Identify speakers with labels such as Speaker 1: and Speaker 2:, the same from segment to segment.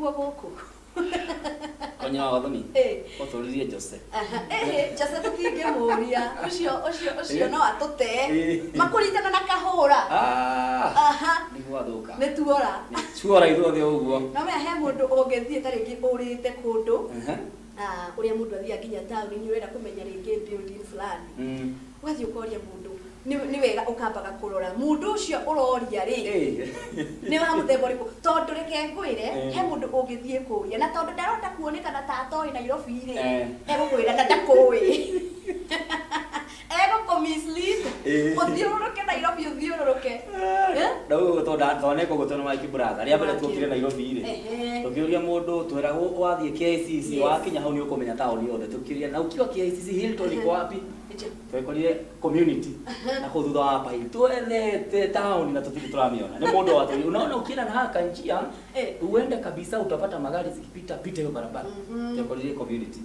Speaker 1: Nĩguo gũkũ.
Speaker 2: Konya wa gathoni.
Speaker 1: Eh.
Speaker 2: Ũtũririe Jose.
Speaker 1: Aha, eh, Jose tũtingĩmũria. Ũcio ũcio ũcio no atũte. Makũnyitana na kahũra.
Speaker 2: Ah.
Speaker 1: Aha.
Speaker 2: Nĩ gwathũka.
Speaker 1: Nĩ tuora.
Speaker 2: Nĩ tuora ithuothe ũguo.
Speaker 1: No menya he mũndũ ũngĩthiĩ ta rĩngĩ ũrĩte kũndũ. Ah, ũrĩa mũndũ athiaga nginya taũni nĩ ũrenda kũmenya rĩngĩ building fulani. Ũgathiĩ ũkoria mũndũ. Nĩ wega ũkambaga kũrora mũndũ ũcio ũroria rĩ. Nĩ wa mũthemba ũrĩkũ? Tondũ reke ngwĩre, he mũndũ ũngĩthiĩ kũria na tondũ ndarenda kuonekana ta atoĩ Nairobi rĩ, egũkwĩra na ndakũĩ. Egũkũ mislead, ũthiũrũrũke Nairobi ũthiũrũrũke. Eh?
Speaker 2: Rĩu tondũ twaneka ũguo twĩna Mike brother, rĩa mbere tuokire Nairobi rĩ, tũkĩũria mũndũ tweragwo wathiĩ KICC, wakinya hau nĩ ũkũmenya taũni yothe. Tũkĩũria na ukiwa KICC Hilton iko wapi? Twekorire community na kũu thutha wa Upper Hill. Twethete taũni na tũtirĩ tũramĩona. Nĩ mũndũ watwĩrire, unaona ukienda na haka njia, uende kabisa utapata magari zikipita pita hiyo barabara. Twekorire community.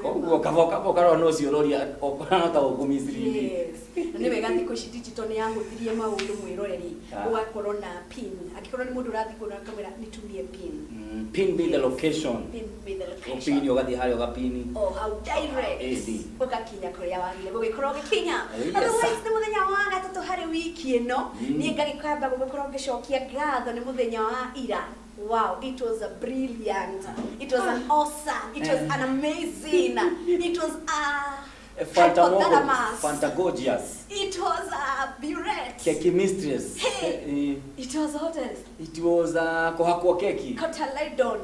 Speaker 2: Koguo kaba kaba ũkarora no ũcio ũroria ũkorana ta ũkũmislead.
Speaker 1: Yes. Na nĩ wega thikũ ici digital nĩ yahũthirie maũndũ mwĩroreri. Ũgakorwo na pin. Angĩkorwo nĩ mũndũ ũrathiĩ kũndũ akamwĩra nitumie pin.
Speaker 2: Pin me the location.
Speaker 1: Pin me the location.
Speaker 2: Ũpini ũgathiĩ harĩa ũgapini.
Speaker 1: O hau direct.
Speaker 2: Ĩĩ.
Speaker 1: Ũgakinya kũrĩa wagĩrĩire gũgĩkorwo ũgĩkinya.
Speaker 2: Yes.
Speaker 1: Otherwise nĩ mũthenya wa gatatũ harĩ wiki ĩno. Niĩ ngagĩkamba gũgĩkorwo ngĩcokia ngatho nĩ mũthenya wa ira. Wow, it was a brilliant, it was an awesome, it was an amazing, it was a hypothalamus.
Speaker 2: Fantagorgeous.
Speaker 1: It was a burette.
Speaker 2: Keki mistress.
Speaker 1: Hey. It was what else?
Speaker 2: It was kũhakwo keki.
Speaker 1: Cotyledon.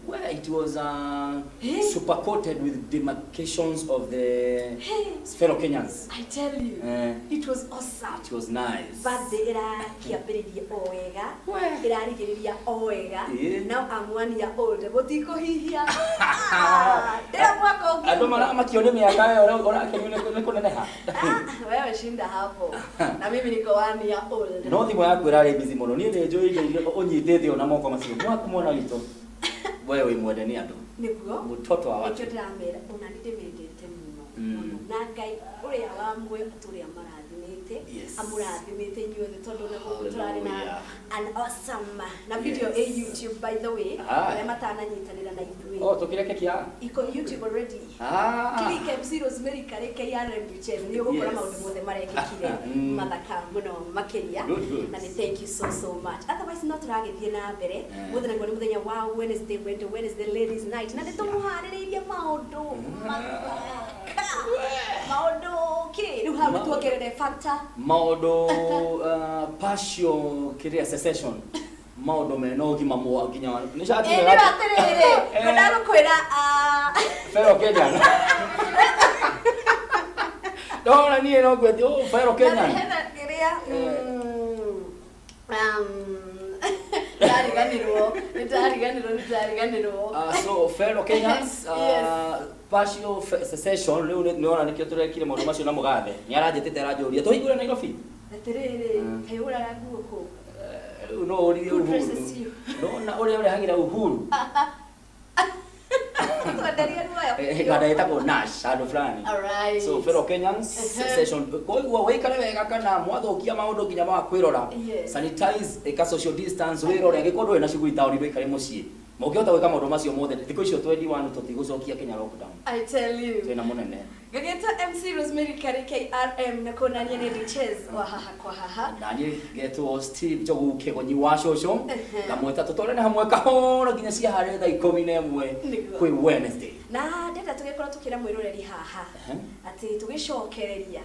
Speaker 2: Well, it was
Speaker 1: Hey.
Speaker 2: super coated with demarcations of the
Speaker 1: Hey.
Speaker 2: fellow Kenyans.
Speaker 1: I tell you, it was awesome.
Speaker 2: It was nice.
Speaker 1: Birthday ĩrakĩambĩrĩria o wega, ĩrarigĩrĩria o wega. Now I'm 1 year old. Mũtikũhihia. Ah, ndĩra mwaka ũngĩ.
Speaker 2: Andũ maramakio nĩ mĩaka ĩyo ũrakenio nĩ kũneneha.
Speaker 1: Ah, wewe shinda hapo. Na mimi niko 1 year old.
Speaker 2: No thimũ yaku ĩrarĩ busy mũno. Niĩ nĩ njũĩ indo iria ũnyitĩte ona moko macio. Mwaku mwana witũ. Wewe wĩ mwende nĩ andũ.
Speaker 1: Nĩguo.
Speaker 2: Mũtoto wa watu.
Speaker 1: Nĩkĩo ndĩramera ona nĩ ndĩmendete mũno mũno. Na Ngai ũrĩa wa muoyo atũrĩa amarathimĩte, amũrathimĩte inyuothe tondũ ona gũkũ tũrarĩ na
Speaker 2: Hallelujah.
Speaker 1: an awesome na video ĩ YouTube, by the way, arĩa matananyitanĩra na ithuĩ.
Speaker 2: Oh, tũkĩrĩa keki ya?
Speaker 1: Iko YouTube already.
Speaker 2: Ah.
Speaker 1: Click MC Rosemary Kareke ya RMB nĩ ũgũkora maũndũ mothe marekĩkire mathaka mũno makĩria.
Speaker 2: Good, good.
Speaker 1: Na nĩ thank you so so much. Otherwise no tũragĩthiĩ na mbere. Mũthenya naguo nĩ mũthenya wa Wednesday, Wednesday, Wednesday ladies night, na nĩ tũmũharĩrĩirie maũndũ mathaka, maũndũ kĩ rĩu hau nĩtuongerere factor.
Speaker 2: Maũndũ partial kĩrĩa secession. Maũndũ mena ũgima mwa nginya wa nĩ cati.
Speaker 1: Ĩ nĩ atĩrĩrĩ, ngwendaga gũkwĩra ah,
Speaker 2: Fellow Kenyan. Ndona niĩ no ngwĩtie oh, fellow Kenyan.
Speaker 1: Hena kĩrĩa ndariganĩrwo, nĩndariganĩrwo, nĩndariganĩrwo.
Speaker 2: So fellow Kenyans, partial secession rĩu nĩ ona nĩkĩo tũrekire maũndũ macio na mũgathe. Nĩ aranjĩtĩte aranjũria tũhingũre Nairobi.
Speaker 1: Atĩrĩrĩ, kaĩ ũraga nguo kũ?
Speaker 2: Rĩu no ũririe
Speaker 1: Who
Speaker 2: Uhuru.
Speaker 1: dresses you?
Speaker 2: Ndona ũrĩa ũrehagĩra Uhuru.
Speaker 1: Twenderie ruoyo.
Speaker 2: Ganda ĩtagwo Nash handũ fulani.
Speaker 1: Alright.
Speaker 2: So fellow Kenyans, secession koguo wĩikare wega kana mwathũkia maũndũ nginya ma kwĩrora. Sanitize, ĩka social distance, wĩrore angĩkorwo ndũrĩ na shughuli taũni ndũikare mũciĩ. Mũngĩhota gwĩka maũndũ macio mothe thikũ icio 21 tũtigũcokia Kenya lockdown.
Speaker 1: I tell you.
Speaker 2: Twĩna mũnene.
Speaker 1: Ngagĩtwo MC Rosemary Karĩ KRM na kuonania nĩ Duchess wa haha kwa haha.
Speaker 2: Na niĩ ngetwo Steve Njogu Kĩgonyi wa cũcũ. Ngamwĩta tũtwarane hamwe kahora nginya cia harĩa thaa 11 kwĩ Wednesday.
Speaker 1: Na ndenda tũgĩkorwo tũkĩra mwĩroreri haha atĩ tũgĩcokereria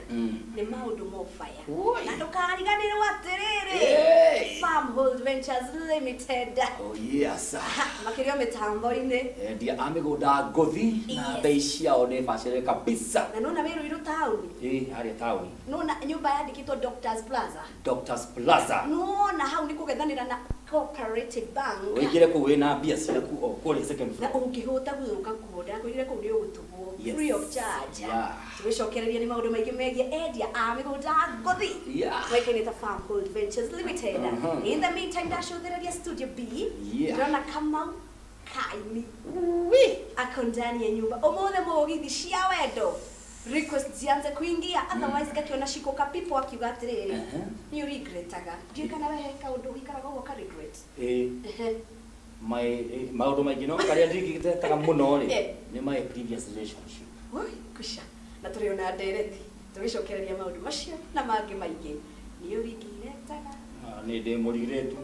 Speaker 1: nĩ maũndũ mobaya. Na ndũkariganĩrwo atĩrĩrĩ, Farmhold Ventures Limited.
Speaker 2: Oh yes.
Speaker 1: Makĩria mĩtambo-inĩ.
Speaker 2: Endia a mĩgũnda ngũthi na bei ciao nĩ bacĩrĩre kabisa.
Speaker 1: Na nona wĩ Ruiru taũni.
Speaker 2: Ĩ harĩa taũni.
Speaker 1: Nona nyũmba yandĩkĩtwo Doctors Plaza.
Speaker 2: Doctors Plaza.
Speaker 1: Nona hau nĩ kũgethanĩra na Cooperative Bank.
Speaker 2: Ũingĩre kũu wĩna mbia ciaku o kũrĩa second
Speaker 1: Na
Speaker 2: floor.
Speaker 1: ũngĩhũta gũthũka kuo ndakwĩrire kũu nĩ ũgũtugwo free of charge. Tũgĩcokereria nĩ maũndũ maingĩ megiĩ endia a mĩgũnda ngũthi moĩkaine ta Farmhold Ventures Limited. In the meantime ndacũthĩrĩria studio B, ndĩrona Kamau Kaimi ako ndani ya nyumba. Ũmũthĩ mũgithi cia wendo request zianze kuingia, otherwise ngakiona Shiko Kapipo akiuga atĩrĩrĩ, nĩ ũregretaga. Ndiũĩ kana we he kaũndũ ũikaraga ũguo ka regret.
Speaker 2: My maũndũ maingĩ no karĩa ndirikĩtetaga mũno rĩ nĩ my previous relationship.
Speaker 1: Oi, kusha. Na tũrĩ ona ndereti tũgĩcokereria maũndũ macio na mangĩ maingĩ. Nĩ ũringiretaga.
Speaker 2: Nĩ ndĩ mũriretu.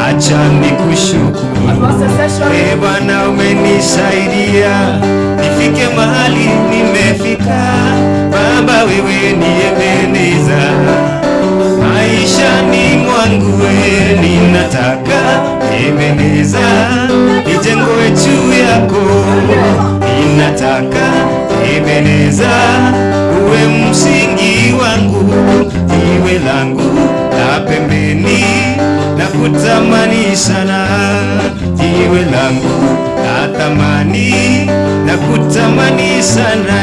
Speaker 3: Acha nikushukuru, e Bwana, umenisaidia. Nifike mahali nimefika, Baba wewe ni Ebeneza. Maishani mwangu wewe ninataka Ebeneza, nijengwe juu yako. Ninataka Ebeneza, uwe msingi wangu, jiwe langu la pembeni, na kutamani sana, jiwe langu la thamani, na kutamani sana.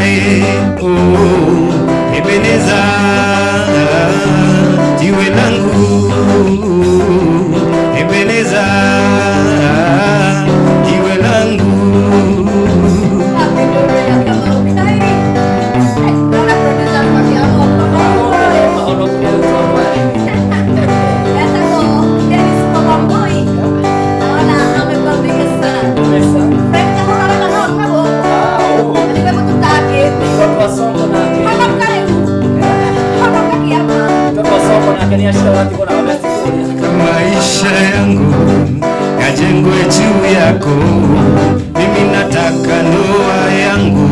Speaker 3: Oh, Ebeneza, jiwe langu, Ebeneza, jiwe langu. Maisha yangu yajengwe juu yako, mimi nataka ndoa yangu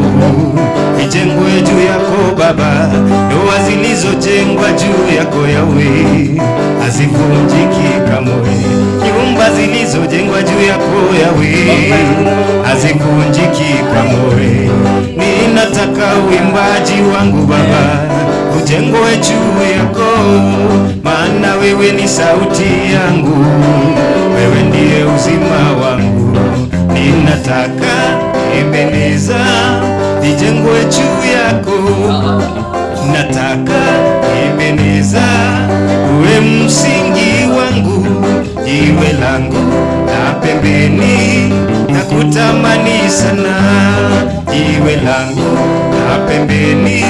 Speaker 3: ijengwe juu yako Baba. Ndoa zilizojengwa juu yako Yawe hazivunjiki kamwe. Nyumba zilizojengwa juu yako Yawe hazivunjiki kamwe. Ninataka uimbaji wangu Baba ujengwe juu yako, maana wewe ni sauti yangu, wewe ndiye uzima wangu. Ninataka Ebeneza ijengwe juu yako, nataka Ebeneza uwe msingi wangu, jiwe langu la pembeni, na kutamani sana, jiwe langu la pembeni,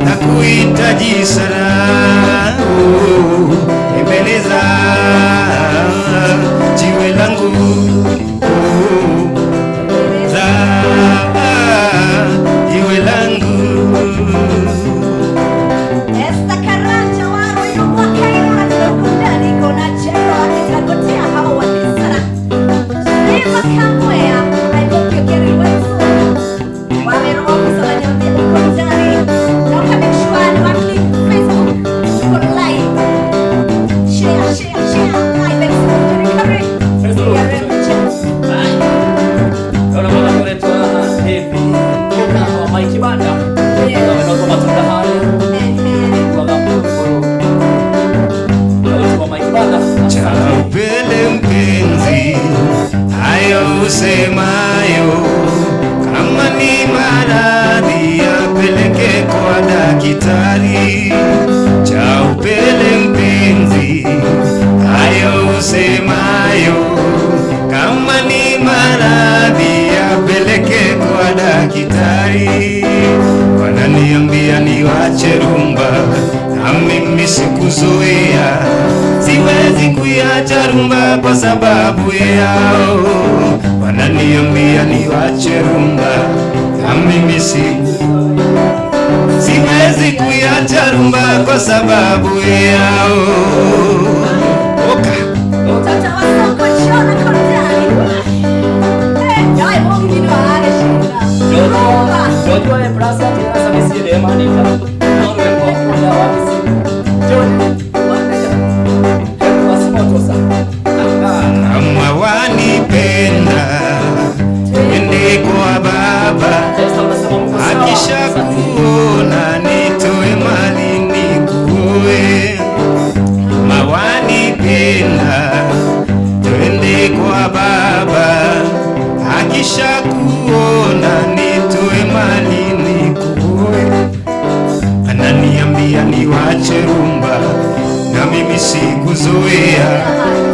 Speaker 3: na kuhitaji sana. Oh, Ebeneza, jiwe langu, oh, jiwe langu.
Speaker 1: Esther Karanja waro yuko Kairo na tunakundani kona chero akitagotea hao wanisara. Sema kamwea, I hope you're getting well soon. Wamero officer wananiambia uko ndani. Na uka make sure ni wa click Facebook, tuko live. Share, share, share. Live exposure recovery.
Speaker 2: Facebook.
Speaker 1: CRM chat.
Speaker 2: Ona mwana kuletwa hivi. Kwa Mike Banda. Kwa matunda haya.
Speaker 3: Cha upele mpenzi, hayo usemayo, kama ni maradhi yapeleke kwa daktari. Cha upele mpenzi, hayo usemayo, kama ni maradhi yapeleke kwa daktari. Wananiambia niwache rumba, na mimi sikuzoea, siwezi kuiacha rumba kwa sababu yao. Wananiambia niwache rumba, na mimi siwezi kuiacha rumba kwa sababu yao. Oka.
Speaker 1: Mtoto wa soko chona kondani. Dai mungi no ageshinda.
Speaker 2: Jojo e brasa tena sabesi de manita. No rwembo ya wabisi. Jojo waneja. Hebu wasimotosa.
Speaker 3: Kama wanipenda twende kwa Baba, akisha kuona nitoe mali nikuoe. Kama wanipenda twende kwa Baba, akisha kuona nitoe mali nikuoe. Ananiambia niwache rumba, na mimi sikuzoea,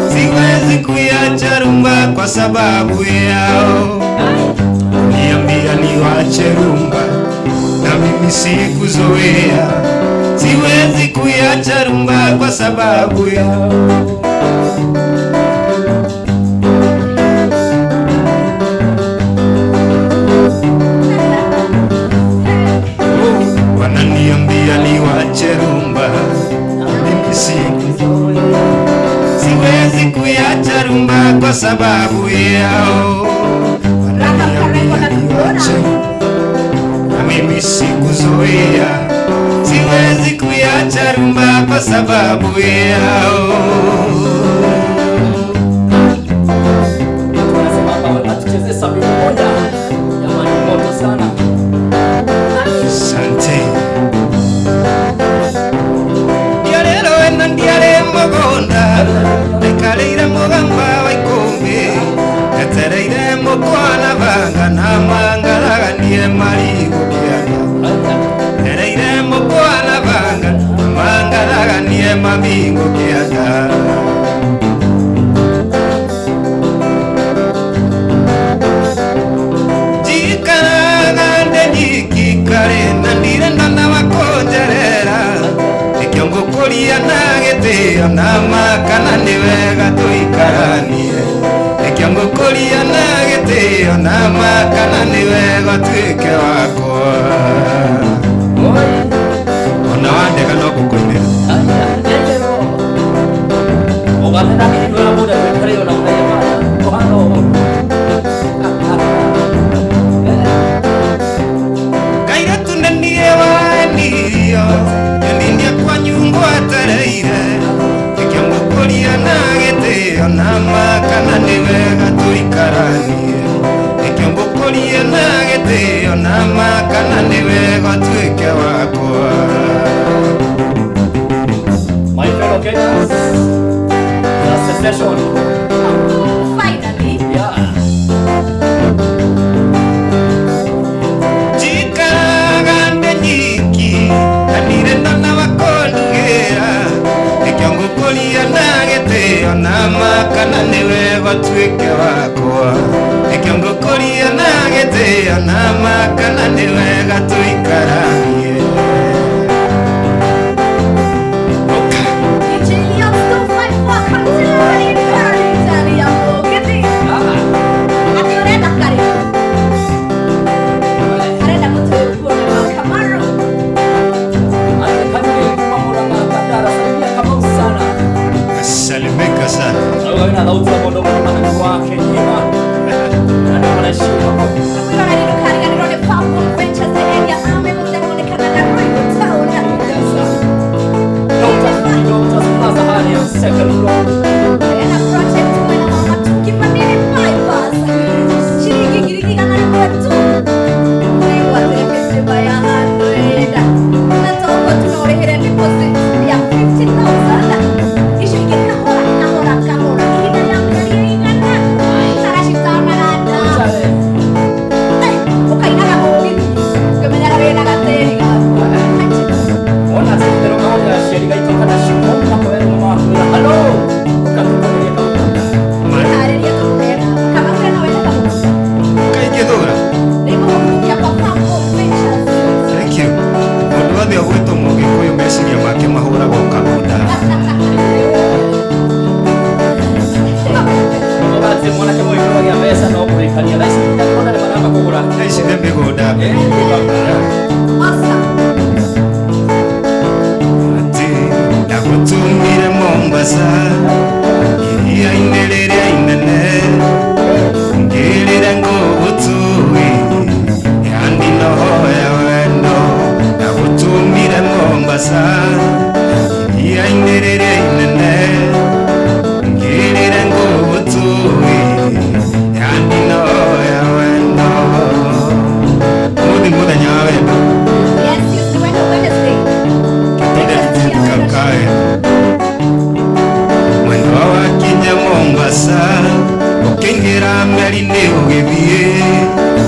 Speaker 3: siwezi kuiacha rumba kwa sababu yao. Niambia niwache rumba, na mimi sikuzoea, siwezi kuiacha rumba kwa sababu yao. Wananiambia niwache rumba, mimi siwezi kuiacha rumba kwa sababu yao. Wananiambia niwache ya siwezi kuiacha rumba kwa sababu yao.
Speaker 2: Atucheze sabini moja. Jamani, moto sana.
Speaker 3: Asante. Ndiarero ena ndiare mugonda ndaikarĩire mũgamba wa ikũmbĩ ndetereire mũkwana banga na mangaraganie marigũ kĩanda ndetereire mũkwana banga na mangaraganie mabingo kĩanda. Njikaraga ndĩ na ndirenda na wakonjerera nikĩo ngũkũria na gĩtĩo na makana nĩ wega tũikaranie nikĩo ngũkũria na gĩtĩo na makana nĩ wega tuĩke wakwa ona wandega no ngũkũinĩra. Na makana nĩ wega tũikaranie nikĩo ngũkũria na gĩtĩo na makana nĩ wega tuĩke wakwa.
Speaker 2: My fellow Kenyans, the secession.
Speaker 1: Finally.
Speaker 2: Yeah.
Speaker 3: Njikaraga ndĩ nyiki na ndirenda na wakondugĩra nikĩo ngũkũria na gĩtĩo na makana nĩ wega tuĩke wakwa nikĩo ngũkũria na gĩtĩo na makana nĩ wega tũikaranie.
Speaker 1: DJ Leon 254 continually burning ya Mugithi. Ati ũrenda karĩ? Arenda gũtũĩ kuona wa Kamaru.
Speaker 3: Salimika sana. Thank you. Mũndũ wothe ũgwĩtwo Mũgĩkũyũ meciria make mahũragwo kagũnda. Thaa ici nĩ mĩgũnda. Atĩ ndagũtũmire Mombasa iria-inĩ rĩrĩa inene ngĩrĩre ngũgũtũĩ yandi nohoya wendo ndagũtũmire Mombasa iria-inĩ rĩrĩa inene ngĩrĩre ngũgũtũĩ yandi nohoya wendo. Ũmũthĩ nĩ mũthenya wa wendo.
Speaker 1: Yes, it's Wednesday.
Speaker 3: Kakae mwendwa wakinya Mombasa ũkĩingĩra meri-inĩ ũgĩthiĩ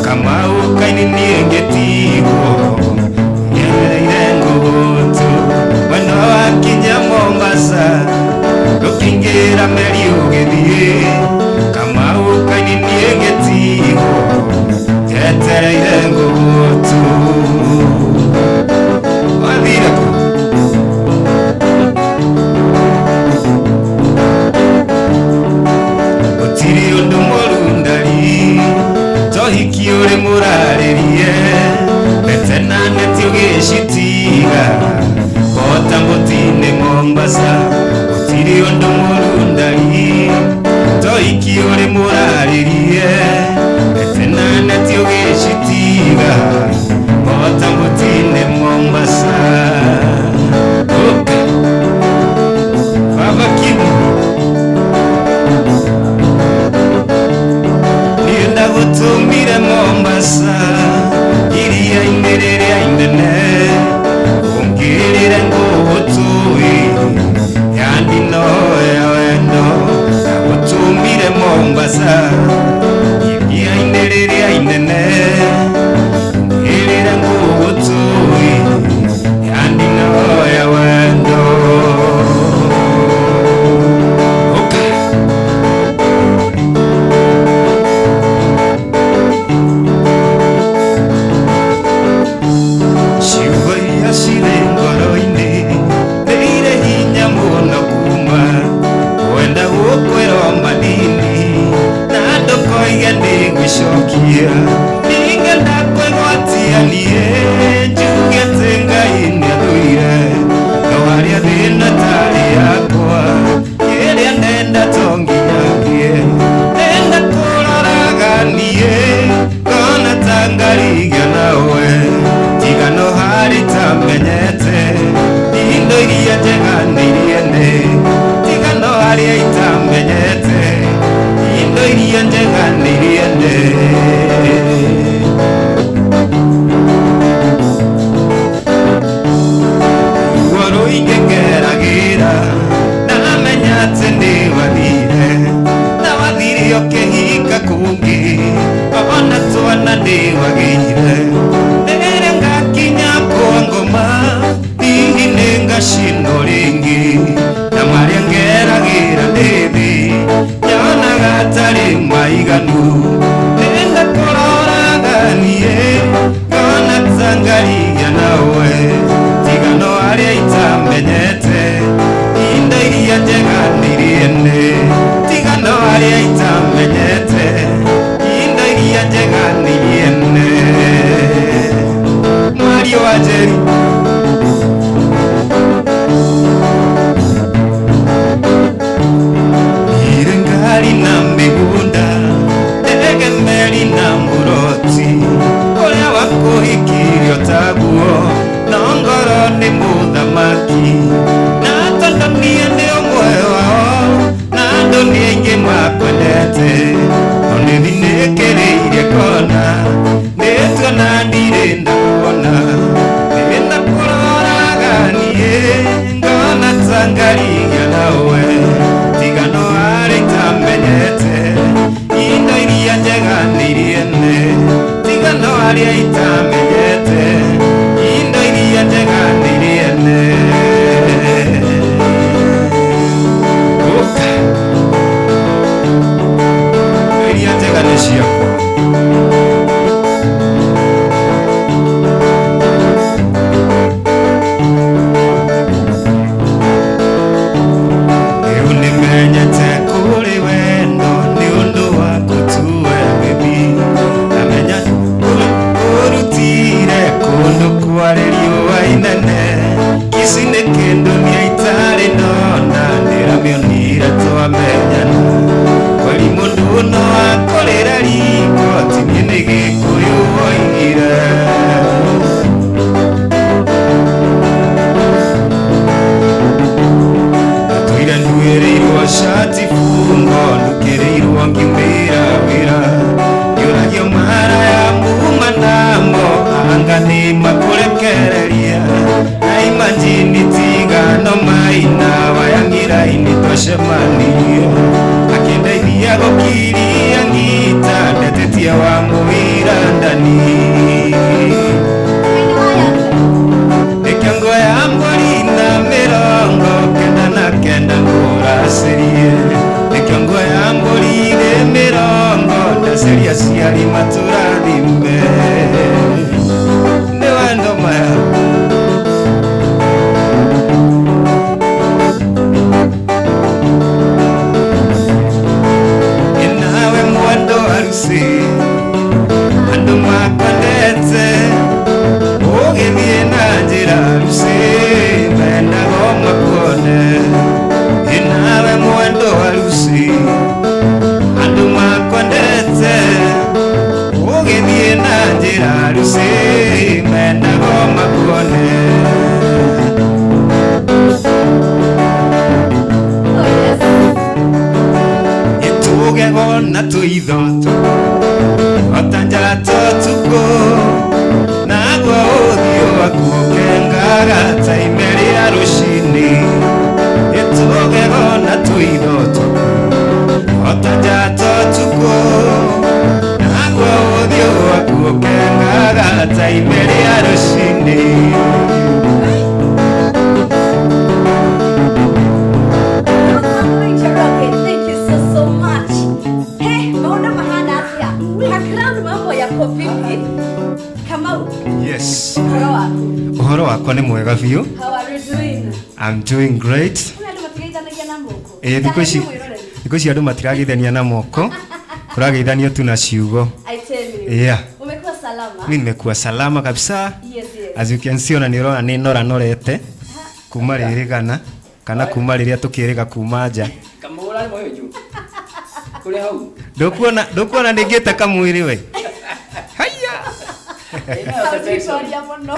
Speaker 3: Kamau kaini niĩ ngĩtigwo ngereire ngũgũtũ. Mwendwa wakinya Mombasa ũkĩingĩra meri ũgĩthiĩ Kamau kaini niĩ ngĩtigwo njetereire ngũgũtũ. Wathire kũ? Gũtirĩ ũndũ mũru ndari tohiki ũrĩ mũrarĩrie mbete na neti ũgĩcitiga kota mũtĩ-inĩ Mombasa. Gũtirĩ ũndũ mũru ndari tohiki Mombasa iria-inĩ rĩrĩa inene ĩrĩra ngũgũtũi yandinoya wendo. Okay. Ciugo iria cirĩ ngoro-inĩ nĩ irĩ hinya mũno kuma wenda gũkwĩra manini na ndũkoige nĩngũcokia ningenda kwĩgwatia niĩ njuge atĩ Ngai nĩathũire no harĩa thĩna tarĩ yakwa kĩrĩa ndenda to nginya ngĩe ndenda kũroraga niĩ ngona ta ngarigia nawe tiga no harĩ itamenyete indo iria njega nĩ iria nĩ tiga no harĩa itamenyete indo iria njega nĩ iria nĩ. Ruo rũingĩ ngeragĩra ndamenya atĩ nĩ wathire na wathire ũkĩhika kũngĩ ona twana ndĩwagĩire rĩrĩa ngakinya kwa ngoma hihi nĩ ngacinwo rĩngĩ na marĩa ngeragĩra ndĩthĩ nyonaga atarĩ maiganu ndĩrenda kũroraga niĩ ngona ta ngarigia nawe tiga no harĩa itamenyete indo iria njega nĩ iria nĩ tiga no harĩa itamenyete indo iria njega nĩ iria nĩ. Mario wa Njeri. Ire ngari na mĩgũnda ndege meri na mũroti ũrĩa wakũhikirio taguo no ngoro nĩ mũthamaki na tondũ niĩ ndĩ ũmwe wao na andũ nĩ aingĩ makwendete no nĩthinĩkĩrĩirie kona nĩtuona ndirĩ ndakuona ndĩrenda kũroraga niĩ ngona ta ngarigia nawe tiga no harĩa itamenyete indo iria njega nĩ iria nĩ tiga no harĩa itamenyete indo iria njega nĩ iria nĩ. Ũka. Indo iria njega nĩ ciakwa. Rĩu nĩmenyete kũrĩ wendo nĩ ũndũ waku tu we baby ndamenya ũrutire kũndũ kwarĩ riũa inene Kisii nĩ kĩndũ niĩ itarĩ ndona ndĩramĩonire twamenyana kweri mũndũ no akũrĩra riko ti niĩ nĩ Gĩkũyũ oigire. Ndatũire nduĩrĩirwo shati fungo ndukĩrĩirwo ngiumĩra wĩra ngĩũragio mara ya muma namo anga nĩ makũrekereria na imajini tigano maina wayang'ira-inĩ twacemanirie akĩndeithia gũkiria ngita ndetetie wa mũira ndani Nĩkĩongo ya mbũri na mĩrongo kenda na kenda ngũracĩrie nĩkĩongo ya mbũri ĩ mĩrongo ndaceria aciari matũrathime nĩ wendo maya. Ĩ nawe mwendo arusi andũ makwendete ũgĩthiĩ na njĩra arusi mendago makuone. Ĩ nawe mwendo arusi andũ makwendete ũgĩthiĩ na njĩra arusi mendago makuone.
Speaker 1: Oh yes.
Speaker 3: Ĩtũgego na tũitho ota njata ũtukũ naguo ũthiũ waku ũkengaga ta ime rĩa rũciinĩ ĩtũgego na tũitho ota njata Wakwa nĩ mwega biũ.
Speaker 1: How are you doing?
Speaker 3: I'm doing great.
Speaker 1: Kũrĩ andũ matigeithanagia na moko.
Speaker 3: Ĩĩ, thikũ ici thikũ ici andũ matirageithania na moko, kũrageithanio tu na ciugo.
Speaker 1: I tell you.
Speaker 3: Yeah.
Speaker 1: Umekuwa salama?
Speaker 3: Mi nimekuwa salama kabisa.
Speaker 1: Yes.
Speaker 3: As you can see, ona nĩ ũrona nĩ nora norete kuma rĩrĩgana kana kuma rĩrĩa tũkĩrĩga kuma nja.
Speaker 2: Kamũra nĩ moyo juu. Kũrĩ hau.
Speaker 3: Ndũkuona ndũkuona nĩ ngĩte kamwĩrĩ we. Haya.
Speaker 1: Hau ndingĩaria mũno.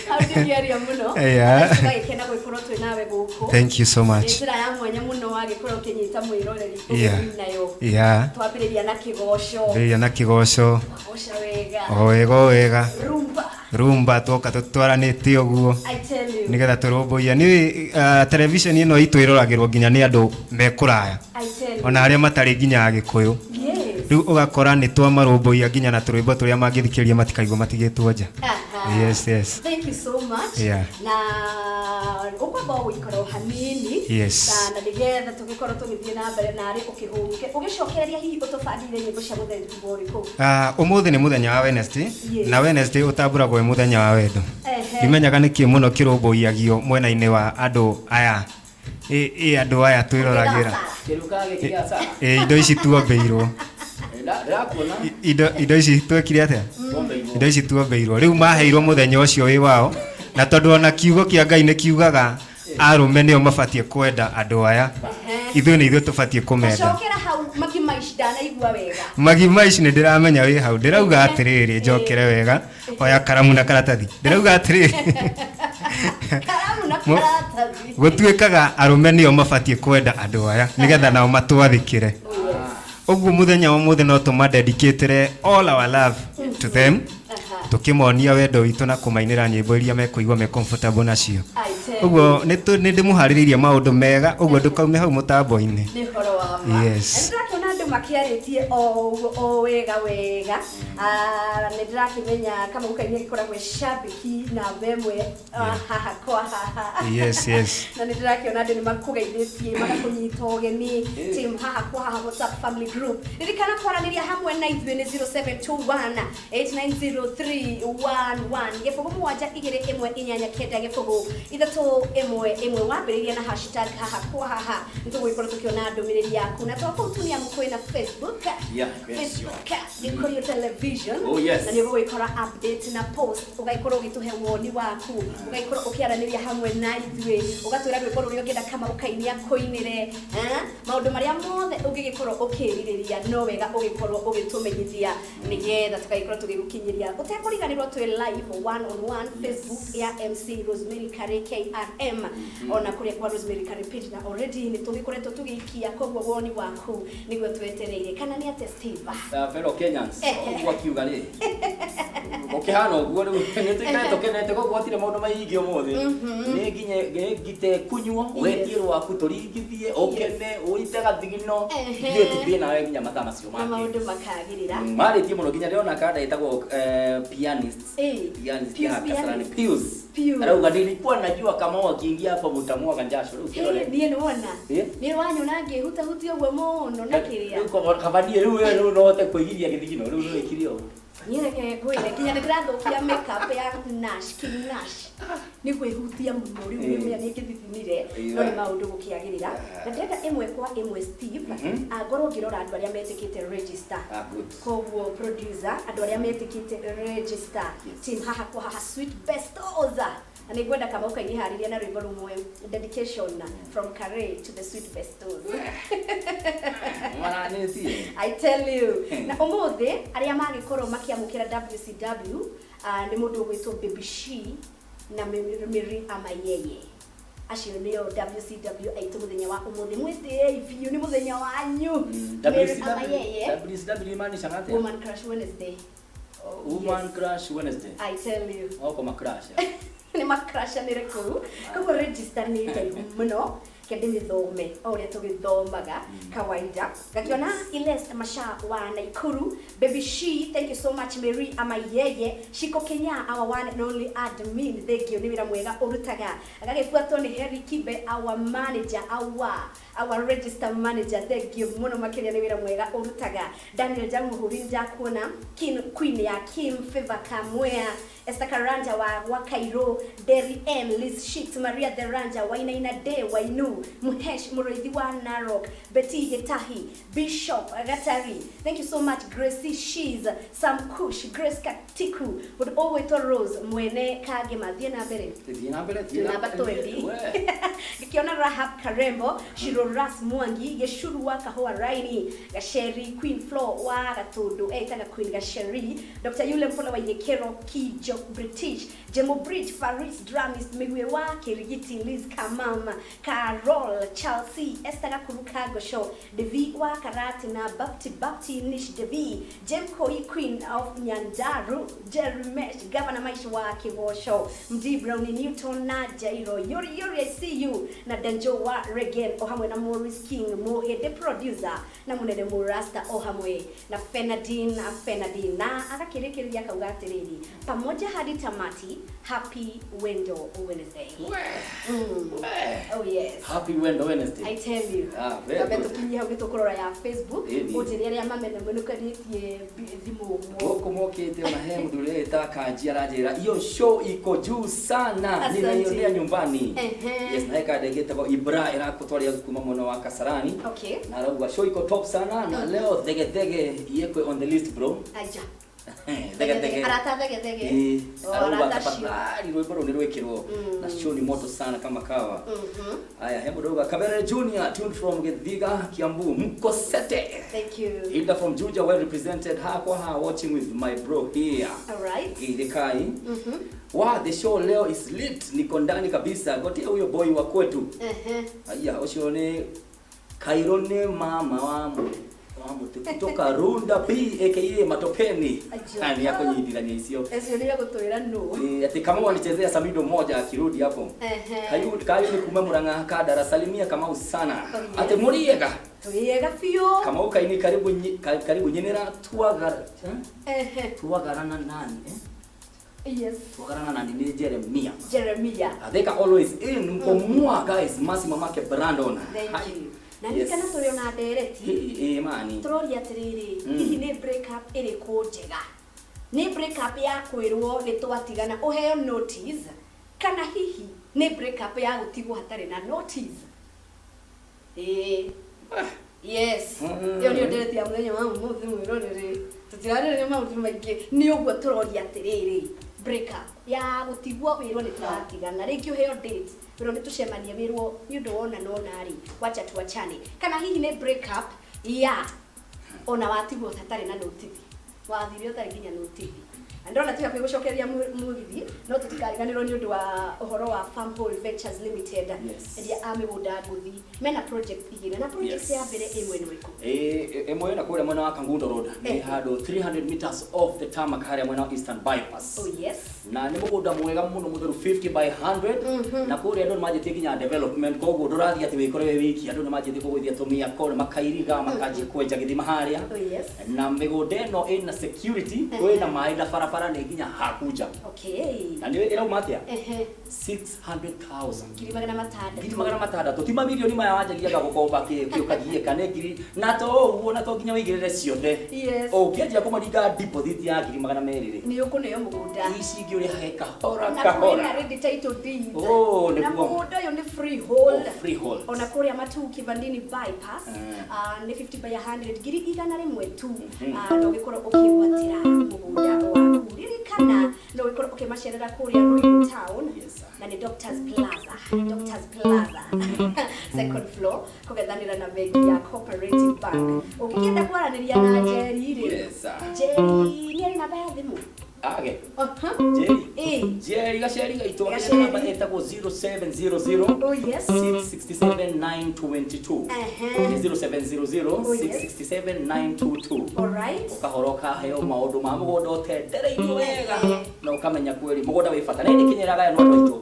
Speaker 1: Hau ndingĩaria mũno.
Speaker 3: Yeah.
Speaker 1: Tũgagĩkena gũgĩkorwo twĩ nawe gũkũ.
Speaker 3: Thank you so
Speaker 1: Nĩ
Speaker 3: much.
Speaker 1: njĩra ya mwanya mũno wagĩkorwo ũkĩnyita mwĩroreri
Speaker 3: Yeah.
Speaker 1: ũgeni nayo.
Speaker 3: Yeah.
Speaker 1: Twambĩrĩria na kĩgoco.
Speaker 3: Mbĩrĩria na kĩgoco.
Speaker 1: Goca wega.
Speaker 3: O wega o wega.
Speaker 1: Rumba.
Speaker 3: Rumba twoka tũtwaranĩte ũguo.
Speaker 1: I tell you.
Speaker 3: Nĩgetha tũrũmbũiya nĩ television ĩno itũ ĩroragĩrwo nginya nĩ andũ me kũraya,
Speaker 1: I tell you.
Speaker 3: ona arĩa matarĩ nginya Agĩkũyũ.
Speaker 1: Yes.
Speaker 3: Rĩu ũgakora nĩ twamarũmbũiya nginya na tũrwĩmbo tũrĩa mangĩthikĩrĩria matikaigua matigĩtwo nja.
Speaker 1: Aha.
Speaker 3: Yes.
Speaker 1: Thank you so much.
Speaker 3: Yeah.
Speaker 1: Na ũkwamba gũikara o hanini.
Speaker 3: Yes.
Speaker 1: Na nĩgetha tũgĩkorwo tũgĩthiĩ na mbere narĩ ũkĩhũmũke. Ũgĩcokereria hihi ũtũbangĩire nyĩmbo cia mũthemba ũrĩkũ?
Speaker 3: Ũmũthĩ nĩ mũthenya wa Wednesday.
Speaker 1: Yes.
Speaker 3: Na Wednesday ũtambũragwo wĩ mũthenya wa wendo.
Speaker 1: Ehe.
Speaker 3: Ndimenyaga nĩkĩ mũno kĩrũmbũiagio mwena-inĩ wa andũ aya ĩ andũ aya twĩroragĩra.
Speaker 2: Kĩruka gĩkĩ sa.
Speaker 3: Ĩ indo ici tuombeirwo.
Speaker 2: Ndĩrakuona.
Speaker 3: Indo ici twekire atĩa?
Speaker 2: Tuombeirwo.
Speaker 3: Indo ici tuombeirwo rĩu maheirwo mũthenya ũcio wĩ wao, na tondũ ona kiugo kĩa Ngai nĩ kiugaga arũme nĩo mabatiĩ kwenda andũ aya, ithuĩ nĩ ithuĩ tũbatiĩ kũmenda.
Speaker 1: Cokera hau Magimaici, ndanaigua wega.
Speaker 3: Magima ici nĩ ndĩramenya wĩ hau, ndĩrauga atĩrĩrĩ, njokere wega, oya karamu na karatathi, ndĩrauga atĩrĩrĩ,
Speaker 1: Karamu na karatathi.
Speaker 3: Gũtuĩkaga arũme nĩo mabatiĩ kwenda andũ aya nĩgetha nao matwathĩkĩre. Ũguo mũthenya wa ũmũthĩ no tũmadedicatĩre all our love to them, tũkĩmonia wendo witũ na kũmainĩra nyĩmbo iria mekũigua me comfortable nacio.
Speaker 1: I tell you.
Speaker 3: Ũguo nĩ ndĩmũharĩrĩirie maũndũ mega, ũguo ndũkaume hau mũtambo-inĩ.
Speaker 1: Nĩ ũhoro wa ma.
Speaker 3: Yes.
Speaker 1: Na nĩndĩrakĩona andũ makĩarĩtie o ũguo o wega wega. Nĩ ndĩrakĩmenya Kamau Kaini agĩkoragwo e cambĩki namba ĩmwe, haha kwa haha.
Speaker 3: Yes.
Speaker 1: Na nĩ ndĩrakĩona andũ nĩ makũgeithĩtie magakũnyita ũgeni team haha kwa haha WhatsApp family group. Ririkana kwaranĩria hamwe na ithuĩ nĩ 0721 890311 gĩbũgũ mũgwanja igĩrĩ ĩmwe inyanya kenda gĩbũgũ ithatũ ĩmwe ĩmwe, wambĩrĩria na hashtag haha kwa haha nĩ tũgũgĩkorwo tũkĩona ndũmĩrĩri yaku. Na twa kũu tumia kwĩna Facebook.
Speaker 2: Yeah, yes,
Speaker 1: Facebook Gĩkũyũ Television.
Speaker 2: Oh, yes.
Speaker 1: Na nĩ ũgũgĩkora update na post, ũgagĩkorwo ũgĩtũhe woni waku, ũgagĩkorwo ũkĩaranĩria hamwe na ithuĩ, ũgatwĩra rwĩmbo rũrĩa ũngĩenda Kamau Kaini akũinĩre, maũndũ marĩa mothe ũngĩgĩkorwo ũkĩrirĩria, no wega ũgĩkorwo ũgĩtũmenyithia nĩgetha tũgagĩkorwo tũgĩgũkinyĩria ũtekũriganĩrwo. Twĩ live one on one Facebook ya MC Rosemary Kare KRM, ona kũrĩa kwa Rosemary Kare page, na already nĩ tũgĩkoretwo tũgĩikia, koguo woni waku nĩguo twetereire. Kana nĩ atĩa, Steve?
Speaker 2: Fellow Kenyans, ũguo akiuga rĩ gũkĩhana ũguo rĩu nĩ tũikare tũkenete, koguo hatirĩ maũndũ maingĩ ũmũthĩ, nĩ nginye nĩ ngite kunywo wetie rwaku tũringithie ũkene ũite gathigino, ithuĩ tũthiĩ nawe nginya mathaa macio
Speaker 1: na
Speaker 2: mangĩ.
Speaker 1: Maũndũ makagĩrĩra.
Speaker 2: Marĩtie mũno nginya ndĩrona kanda ĩtagwo pianist.
Speaker 1: Eh,
Speaker 2: Pianist
Speaker 1: Pius
Speaker 2: ya Kasarani.
Speaker 1: Pianist.
Speaker 2: Pius.
Speaker 1: Pius.
Speaker 2: Arauga nilikuwa najua kama akiingia hapa mtamwaga jasho rĩu kĩrore.
Speaker 1: Niĩ nĩ wona
Speaker 2: Eh?
Speaker 1: niĩ wanyona ngĩhutahutia ũguo mũno na kĩrĩa.
Speaker 2: Rĩu kaba niĩ rĩu we rĩu no hote kwĩgiria gĩthigino rĩu no ĩkire ũguo.
Speaker 1: Niĩ reke ngwĩre nginya nĩ ndĩrathũkia makeup ya Nash King Nash nĩ kwĩhutia mũno rĩu. Nĩ nĩ ngĩthithinire, no nĩ maũndũ gũkĩagĩrĩra na ndĩrenda ĩmwe kwa ĩmwe, Steve, ngorwo ngĩrora andũ arĩa metĩkĩte register.
Speaker 2: Ah, good.
Speaker 1: Koguo producer, andũ arĩa metĩkĩte register, team haha kwa haha sweet bestos, na nĩ ngwenda Kamau Kaini harĩria na rwĩmbo rũmwe, dedication from Kare to the sweet bestos.
Speaker 2: Maranĩtie.
Speaker 1: I tell you. Na ũmũthĩ arĩa magĩkorwo makĩamũkĩra WCW, nĩ mũndũ ũgwĩtwo Baby She na Mary Amayeye. Acio nĩo WCW aitũ mũthenya wa ũmũthĩ. Mwĩtĩei biũ, nĩ mũthenya wanyu. Mary Amayeye.
Speaker 2: WCW imaanisha atĩa?
Speaker 1: Woman Crush Wednesday.
Speaker 2: Woman Crush Wednesday.
Speaker 1: I tell you.
Speaker 2: Oko ma crush.
Speaker 1: Nĩ makrashanĩre kũu, koguo register nĩ ndaihu mũno, kende mĩthome o ũrĩa tũgĩthomaga kawaida. Ngakiona Iles Masha wa Naikuru, Baby She, thank you so much. Mary Amayeye, Shiko Kenya, our one and only admin, thank you, nĩ wĩra mwega ũrutaga. Agagĩbuatwo nĩ Harry Kibe, our manager, our Our register manager, thank you muno makiria ni wira mwega urutaga. Daniel Jamuhuri ndakuona, Queen ya Kim Favor Kamwea, Esther Karanja wa Cairo, Derry M, Liz Sheet, Maria the Ranja, Wainaina De, Wainu, Muhesh Mureithi wa Narok, Betty Getahi, Bishop Gatari. Thank you so much, Gracie Shees, Sam Kush, Grace Katiku, with Oweto Rose, Mwene Kagema, thiĩ na mbere.
Speaker 2: Thiĩ na mbere, thiĩ
Speaker 1: na 20. Ngikiona Rahab Karembo, Shiro Ras Mwangi, Geshuru wa Kahoa Raini, Gasheri Queen Flo wa Gatundu, etaga Queen Gasheri, Dr. Yule Mpola wa Yekero Kijo British, Jemo Bridge, Faris Drummist, Migwe wa Kirigiti, Liz Kamama, Carol, Chelsea, Esther Gakuruka Gosho, Devi wa Karati na Bapti Bapti Nish Devi, Jem Koi Queen of Nyandaru, Jerry Mesh, Governor Maisha wa Kibosho, Mdi Brownie Newton na Jairo, Yori Yori I see you, na Danjo wa Regen, ohamwe na Maurice King, Mohe the producer, na Munene Murasta ohamwe, na Fenadine, na Fenadine, na agakirikiria kauga atiriri, pamoja hadi tamati, happy Wendo Wednesday. Oh yes.
Speaker 2: Happy Wendo Wednesday.
Speaker 1: I tell you.
Speaker 2: Ah, very good.
Speaker 1: Tukinyia hau nitukurora ya Facebook, unjirie aria mamene mwenukanĩtie thimũ ũguo.
Speaker 2: Gũkũ mokĩte ona he mũthuri ũrĩa Kanji aranjĩra iyo show iko juu sana, ninaionea nyumbani. Yes, na heka ndĩgĩtagwo Ibra ĩrakũtwaria kuma mwena wa Kasarani.
Speaker 1: Okay.
Speaker 2: Na arauga show iko top sana na leo thege thege yekwe on the list bro.
Speaker 1: Aja.
Speaker 2: Thege thege.
Speaker 1: Arata thege thege.
Speaker 2: Arauga tafadhali rwĩmbo rũu nĩ rwĩkĩrwo na show ni moto sana kama kawa. Aya, hebu doga Kabere Junior tuned from Githiga Kiambu, Mkosete.
Speaker 1: Thank you.
Speaker 2: Hilda from Juja, well represented hakwa ha watching with my bro here.
Speaker 1: All right.
Speaker 2: Gidekai. Wow, the show leo is lit, niko ndani kabisa. Gotia huyo boy wa kwetu. Aya, ucio ni Kairone mama wa kutoka Runda B aka Matopeni. Ani yako nyithithania icio.
Speaker 1: Ecio ni gutwira no.
Speaker 2: Ati kama wanichezea Samido moja akirudi hapo. Kayu kayu ni kuma Murang'a Kadara, salimia Kamau sana. Ati muriega.
Speaker 1: Turiega biũ.
Speaker 2: Kamau kaini karibu karibu nyenera tuagara. Tuagarana nani
Speaker 1: Yes.
Speaker 2: Tuagarana nani ni Jeremia.
Speaker 1: Jeremia.
Speaker 2: Theka always in mkomua guys, Masi mamake Brandon.
Speaker 1: Thank you. Na ndirikana tũrĩ ona ndereti.
Speaker 2: Mani.
Speaker 1: Tũroria atĩrĩrĩ, hihi nĩ break up ĩrĩkũ njega? Nĩ break up ya kwĩrwo nĩ twatigana ũheo notice, kana hihi nĩ break up ya gũtigwo hatarĩ na notice? Yes. Ĩyo nĩyo ndereti ya mũthenya wa ũmũthĩ mwĩrorere. Tũtirarĩrĩria maũndũ maingĩ, nĩ ũguo tũroria atĩrĩrĩ, break up ya gũtigwo wĩrwo nĩ tũratigana, rĩngĩ ũheo date, wĩrwo nĩ tũcemanie, wĩrwo nĩ ũndũ wona nona rĩ, wacha tuachane, kana hihi nĩ break up ya ona watigwo hatarĩ na notice, wathire ũtarĩ nginya notice. Na ndĩrona twĩ hakuhĩ gũcokeria mũgithi, no tũtikariganĩrwo nĩ ũndũ wa ũhoro wa Farmhold Ventures Limited. Endia a mĩgũnda ngũthi, mena project igĩrĩ, na project ya mbere ĩmwe nĩ ĩrĩkũ?
Speaker 2: Ĩmwe na kũrĩa mwena wa Kangundo Road, nĩ handũ 300 meters off the tarmac harĩa mwena wa Eastern Bypass.
Speaker 1: Oh yes.
Speaker 2: Na nĩ mũgũnda mwega mũno mũtheru 50 by 100, na kũrĩa andũ nĩmanjĩtie nginya development, koguo ndũrathiĩ atĩ wĩkore wĩ wiki, andũ nĩmanjĩtie kũgũithia tũmĩako, makairiga, makanjia kwenja gĩthima harĩa.
Speaker 1: Oh yes.
Speaker 2: Na mĩgũnda ĩno ĩna security, kwĩna maĩ na barabara nĩ nginya hakuja.
Speaker 1: Okay.
Speaker 2: Na nĩ ĩrauma atĩa? 600,000.
Speaker 1: Ngiri magana matandatũ.
Speaker 2: Ngiri magana matandatũ. Ti mamirioni maya wanjagiaga gũkomba kĩ ũkagiĩka nĩ ngiri na to ũguo, na to nginya wĩigĩrĩre ciothe.
Speaker 1: Yes.
Speaker 2: Ũngĩanjia kũmaringa deposit ya ngiri magana merĩ rĩ,
Speaker 1: Nĩ ũkũneo mũgũnda.
Speaker 2: Ici ingĩ ũrĩhage kahora
Speaker 1: Na
Speaker 2: kahora.
Speaker 1: kwĩna ready title deed.
Speaker 2: Oh,
Speaker 1: Na
Speaker 2: nĩguo.
Speaker 1: mũgũnda ũyũ nĩ freehold.
Speaker 2: Oh, freehold.
Speaker 1: Ona kũrĩa Matuu Kivandini bypass, nĩ 50 by 100, ngiri igana rĩmwe tu. Na ũgĩkorwo ũkĩgwatĩra mũgũnda waku. Ririkana no ũgĩkorwo ũkĩmacerera kũrĩa Ruiru Town.
Speaker 2: Yes.
Speaker 1: Na nĩ Doctors Plaza. Doctors Plaza. Second floor, kũgethanĩra na bengi ya Cooperative Bank. Ũngĩkĩenda kwaranĩria na Njeri rĩ.
Speaker 2: Yes.
Speaker 1: Njeri nĩ arĩ namba ya thimũ?
Speaker 2: Age.
Speaker 1: Njeri.
Speaker 2: Njeri gaceri gaitũ
Speaker 1: Gaceri.
Speaker 2: namba ĩtagwo 0700
Speaker 1: Oh yes.
Speaker 2: 667 922. 0700
Speaker 1: Oh, yes.
Speaker 2: 667 922.
Speaker 1: All right.
Speaker 2: Ũkahora ũkaheo maũndũ ma mũgũnda ũtendereirio wega na ũkamenya kweri mũgũnda wĩ bata. Na nĩ kĩnyeraga no andũ aitũ.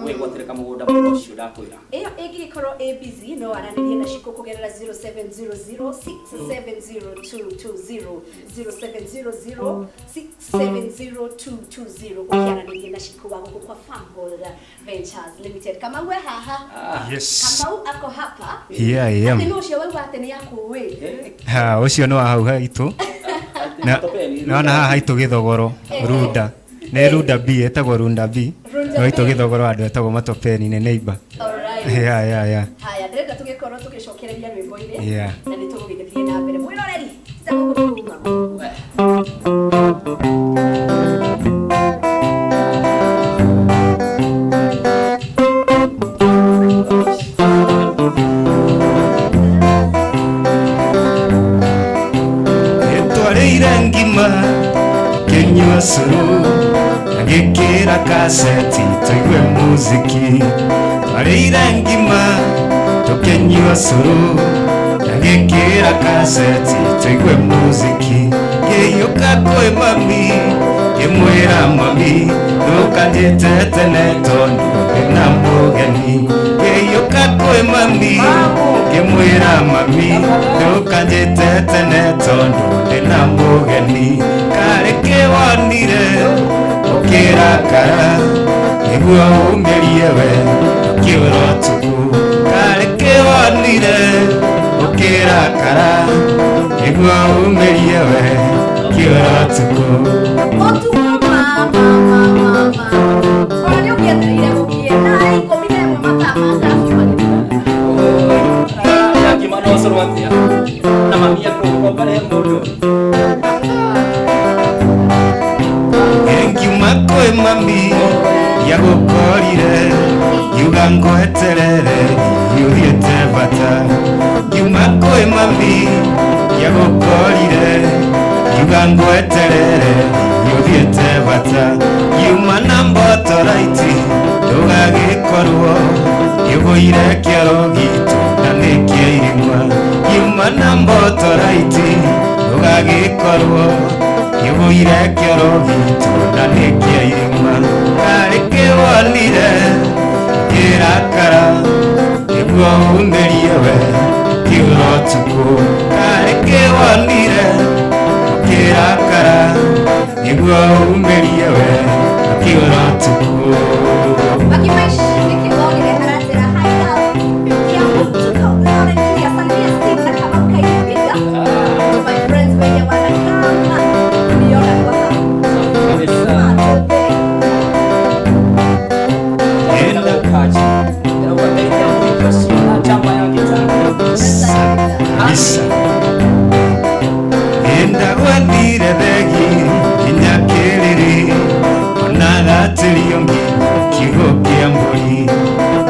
Speaker 2: Wĩgwatĩre kamũgũnda mũno ũcio ndakwĩra.
Speaker 1: Ĩyo ĩngĩgĩkorwo ĩ busy no aranĩrie na Shiko kũgerera 0700 670 220, 0700 670 220, ũkĩaranĩria na Shiko wa gũkũ kwa Farmhold Ventures Limited. Kamau e haha.
Speaker 3: Yes.
Speaker 1: Kamau ako hapa.
Speaker 3: Here I am.
Speaker 1: Atĩ nũ ũcio waigua atĩ nĩ akũĩ?
Speaker 3: Ha, ũcio nĩ wa hau haitũ. Na naona haha haitũ gĩthogoro Runda. Nĩ Runda B, ĩtagwo Runda B.
Speaker 1: Runda
Speaker 3: No haitũ
Speaker 1: B.
Speaker 3: gĩthogoro andũ etagwo Matopeni, nĩ neighbor.
Speaker 1: Alright.
Speaker 3: Yeah.
Speaker 1: Haya, ndĩrenda tũgĩkorwo tũgĩcokereria rwĩmbo-inĩ na nĩ tũgũgĩthiĩ na mbere. Mwĩroreri, tiga gũkũ kuma.
Speaker 3: Ĩtwarĩire ngima kĩnyua cũrũ na gĩkĩra kaseti tũigue muziki. Twarĩire ngima tũkĩnyua cũrũ na gĩkĩra kaseti tũigue muziki. Ngĩiyũka kwĩ mami ngĩmwĩra mami ndũkanjĩte tene tondũ ndĩna mũgeni. Ngĩiyũka kwĩ mami ngĩmwĩra mami ndũkanjĩte tene tondũ ndĩna mũgeni. Karĩ kĩwonire ũkĩrakara nĩguo umĩrie we ũkĩũra ũtukũ. Karĩ kĩwonire ũkĩrakara nĩguo umĩrie we ũkĩũra ũtukũ.
Speaker 1: Ũtukũ mama mama. Ona nĩ ũngĩetereire gũkie thaa 11 mathaa ma curfew magĩthira.
Speaker 2: Ngima no ũcũrũ atĩa? Na mami akũgomba he mũndũ.
Speaker 3: Ngiuma kwĩ mami yagũkorire ngiuga ngweterere hihi ũthiĩte bata. Ngiuma kwĩ mami yagũkorire ngiuga ngweterere hihi ũthiĩte bata. Ngiuma na mbotoraiti ndũgagĩkorwo nĩũgũire kĩoro gitũ na nĩ kĩa irima. Ngiuma na mbotoraiti ndũgagĩkorwo nĩũgũire kĩoro gitũ na nĩ kĩa irima. Karĩ kĩwonire kĩrakara nĩguo umĩrie we kĩũra ũtukũ. Karĩ kĩwonire kĩrakara nĩguo umĩrie we kĩũra ũtukũ.
Speaker 1: Makimaish nĩkĩwonire aranjĩra hi love. Kiambu tuko loud and clear. Salimia Steve na Kamau Kairubiga. To my friends wenye wanakama niona kwa hapa. Matope.
Speaker 3: Kabisa. Ndagwathire thegi nginya kĩrĩrĩ ona gatĩrio nginya kiugo kĩa mbũri.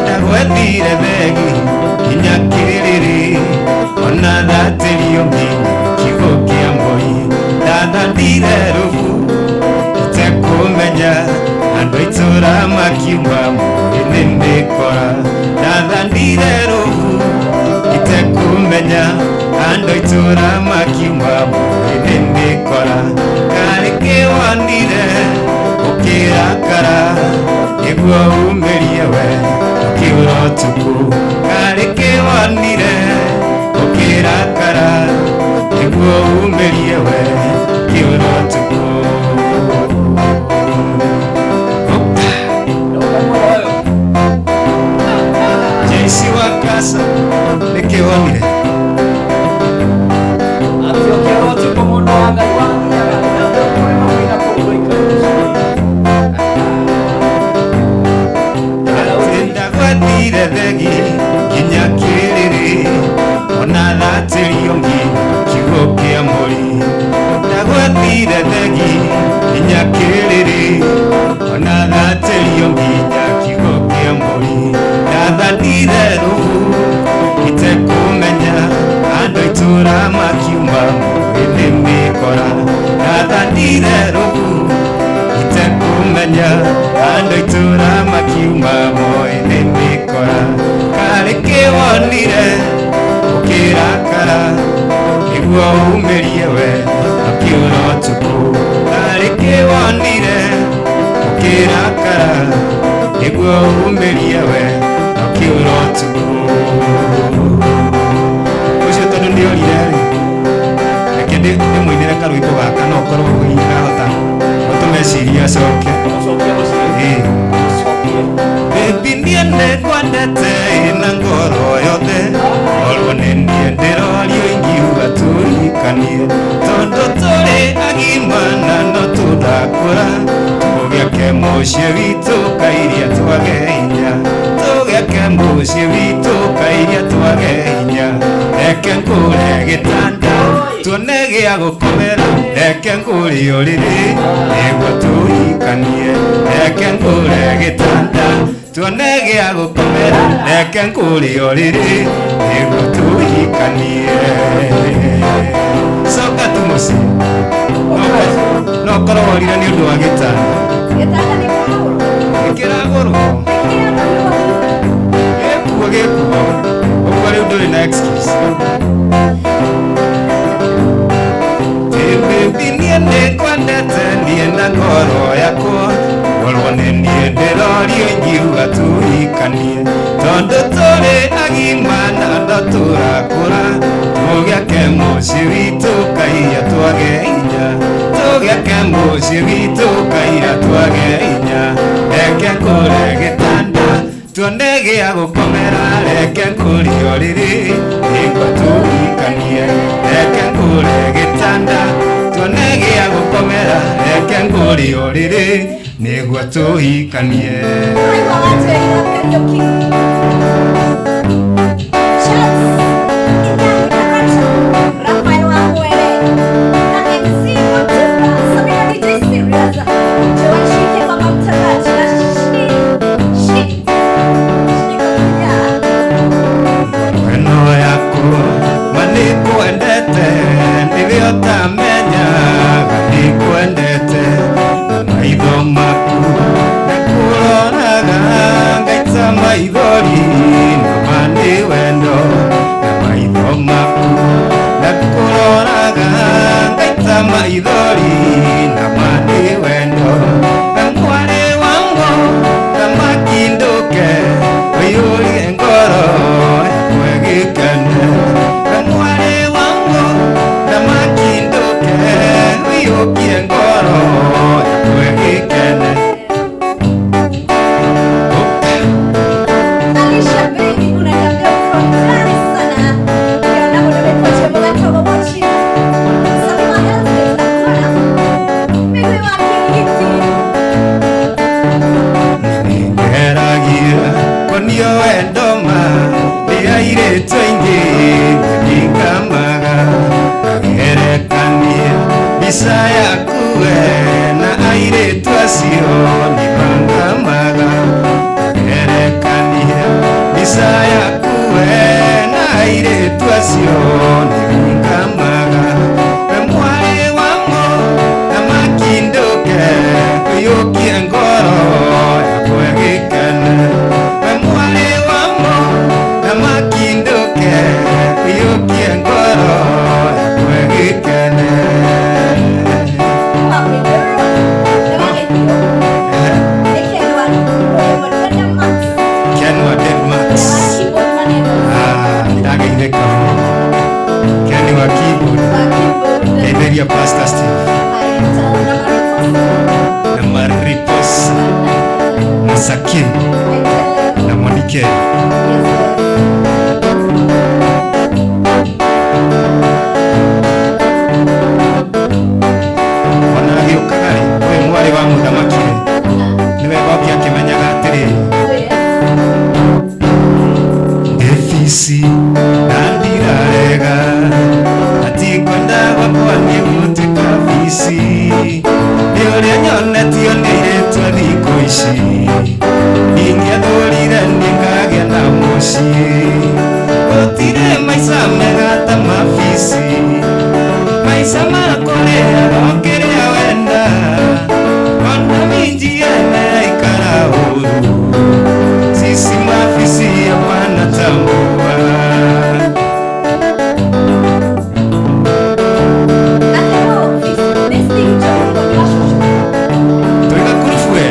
Speaker 3: Ndagwathire thegi nginya kĩrĩrĩ ona gatĩrio nginya kiugo kĩa mbũri. Ndathandire rũbu itekũmenya andũ a itũũra makiuma mũĩ nĩ mĩkora. Ndathandire rũbu itekũmenya andũ a itũũra makiuma mũĩ nĩ mĩkora. Karĩ kĩwonire ũkĩrakara nĩguo umĩrie we ũkĩũra ũtukũ. Karĩ kĩwonire ũkĩrakara nĩguo umĩrie we ũkĩũra ũtukũ. JC wa Kasa nĩkĩwonire. Ndagwathire thegi nginya kĩrĩrĩ ona thatĩrio nginya kiugo kĩa mbũri. Ndagwathire thegi nginya kĩrĩrĩ ona thatĩrio nginya kiugo kĩa mbũri. Ndathandire rũbu itekũmenya andũ a itũũra makiuma mũĩ nĩ mĩkora. Ndathandire rũbu itekũmenya andũ a itũũra makiuma mũĩ nĩ mĩkora. Karĩ kĩwonire ũkĩrakara nĩguo umĩrie we ũkĩũra ũtukũ. Karĩ kĩwonire ũkĩrakara nĩguo Nĩguo umĩrie we ũkiura ũtukũ ũcio tondũ nĩorire rĩ reke ndĩmũinĩre karwĩmbo gaka no ũkorwo hihi kahota gũtũma ecirie acoke. Baby niĩ nĩngwendete na ngoro yothe orwo nĩ niĩ ndĩrorio ingiuga tũhikanie tondũ tũrĩ agima na no tũrakũra tũgĩake mũciĩ witũ kairia twage hinya tũgĩake mũciĩ witũ kairia twage hinya reke ngũre gĩtanda tuone gĩa gũkomera reke ngũre ũrĩrĩ nĩguo tũhikanie reke ngũre gĩtanda tuone gĩa gũkomera reke ngũre ũrĩrĩ nĩguo tũhikanie. Coka tu mũciĩ no ũkorwo worire nĩ ũndũ wa gĩtanda.
Speaker 1: Gĩtanda nĩ kĩragũrwo.
Speaker 3: Nĩ kĩragũrwo. Gĩkuo gĩkuo ũguo rĩu ndũrĩ na excuse. Baby niĩ nĩngwendete niĩ na ngoro yakwa orwo nĩ niĩ ndĩrorio ingiuga tũhikanie tondũ tũrĩ agima na no tũrakũra tũgĩake mũciĩ witũ kairia twage hinya tũgĩake mũciĩ witũ kairia twage hinya reke ngũre gĩtanda tuone gĩa gũkomera reke ngũre ũrĩrĩ nĩguo tũhikanie reke ngũre gĩtanda tuone gĩa gũkomera reke ngũre ũrĩrĩ nĩguo tũhikanie. Weno yaku ma nĩngwendete nĩwe ũtamenyaga nĩngwendete na maitho maku nĩkũroraga ngaita maithori na ma nĩ wendo na maitho maku nĩkũroraga ngaita maithori na ma nĩ wendo na mwarĩ wangu na makindũke ũiyũrie ngoro yakwa ĩgĩkene na mwarĩ wangu na makindũke ũiyũkie ngoro yakwa ĩgĩkene.
Speaker 1: Alicia baby unaniambia uko ndani sana. Ukiona nimekuachia mgato mochi. Salima Health nakona. Mimi wa Kigiti.
Speaker 3: Nĩngeragia kuonio wendo ma nĩ airĩtu aingĩ nĩngamaga ngagerekania mbica yaku we na airĩtu acio nĩmangamaga ngagerekania mbica yaku we na airĩtu acio nĩmangamaga we mwarĩ wangu na makindũke ũiyũkie ngoro yakwa ĩgĩkene we mwarĩ wangu na makindũke ũiyũkie ngoro yakwa ĩgĩkene. Ken wa Denmark. Ah, ndageithĩka mũno. Ken wa keyboard. Ngeithĩria Pastor Steve na Mariposa na Sakim na Monique. Ona agĩũkaga rĩ ũyũ mwarĩ wa mũthamaki rĩ nĩ wega oke akĩmenyaga atĩrĩrĩ Ndĩbici na ndirarega atikwenda gwakwa nĩ gũtuĩka bici nĩ ũrĩa nyonetio nĩ airĩtu a thikũ ici ingĩathũrire nĩngagĩa na mũciĩ gũtirĩ maica mega ta mabici maica ma kũrĩaga o kĩrĩa wenda ona minjiene ikara ũru sisi maafisi hapana tambua. Tuiga kurufu we.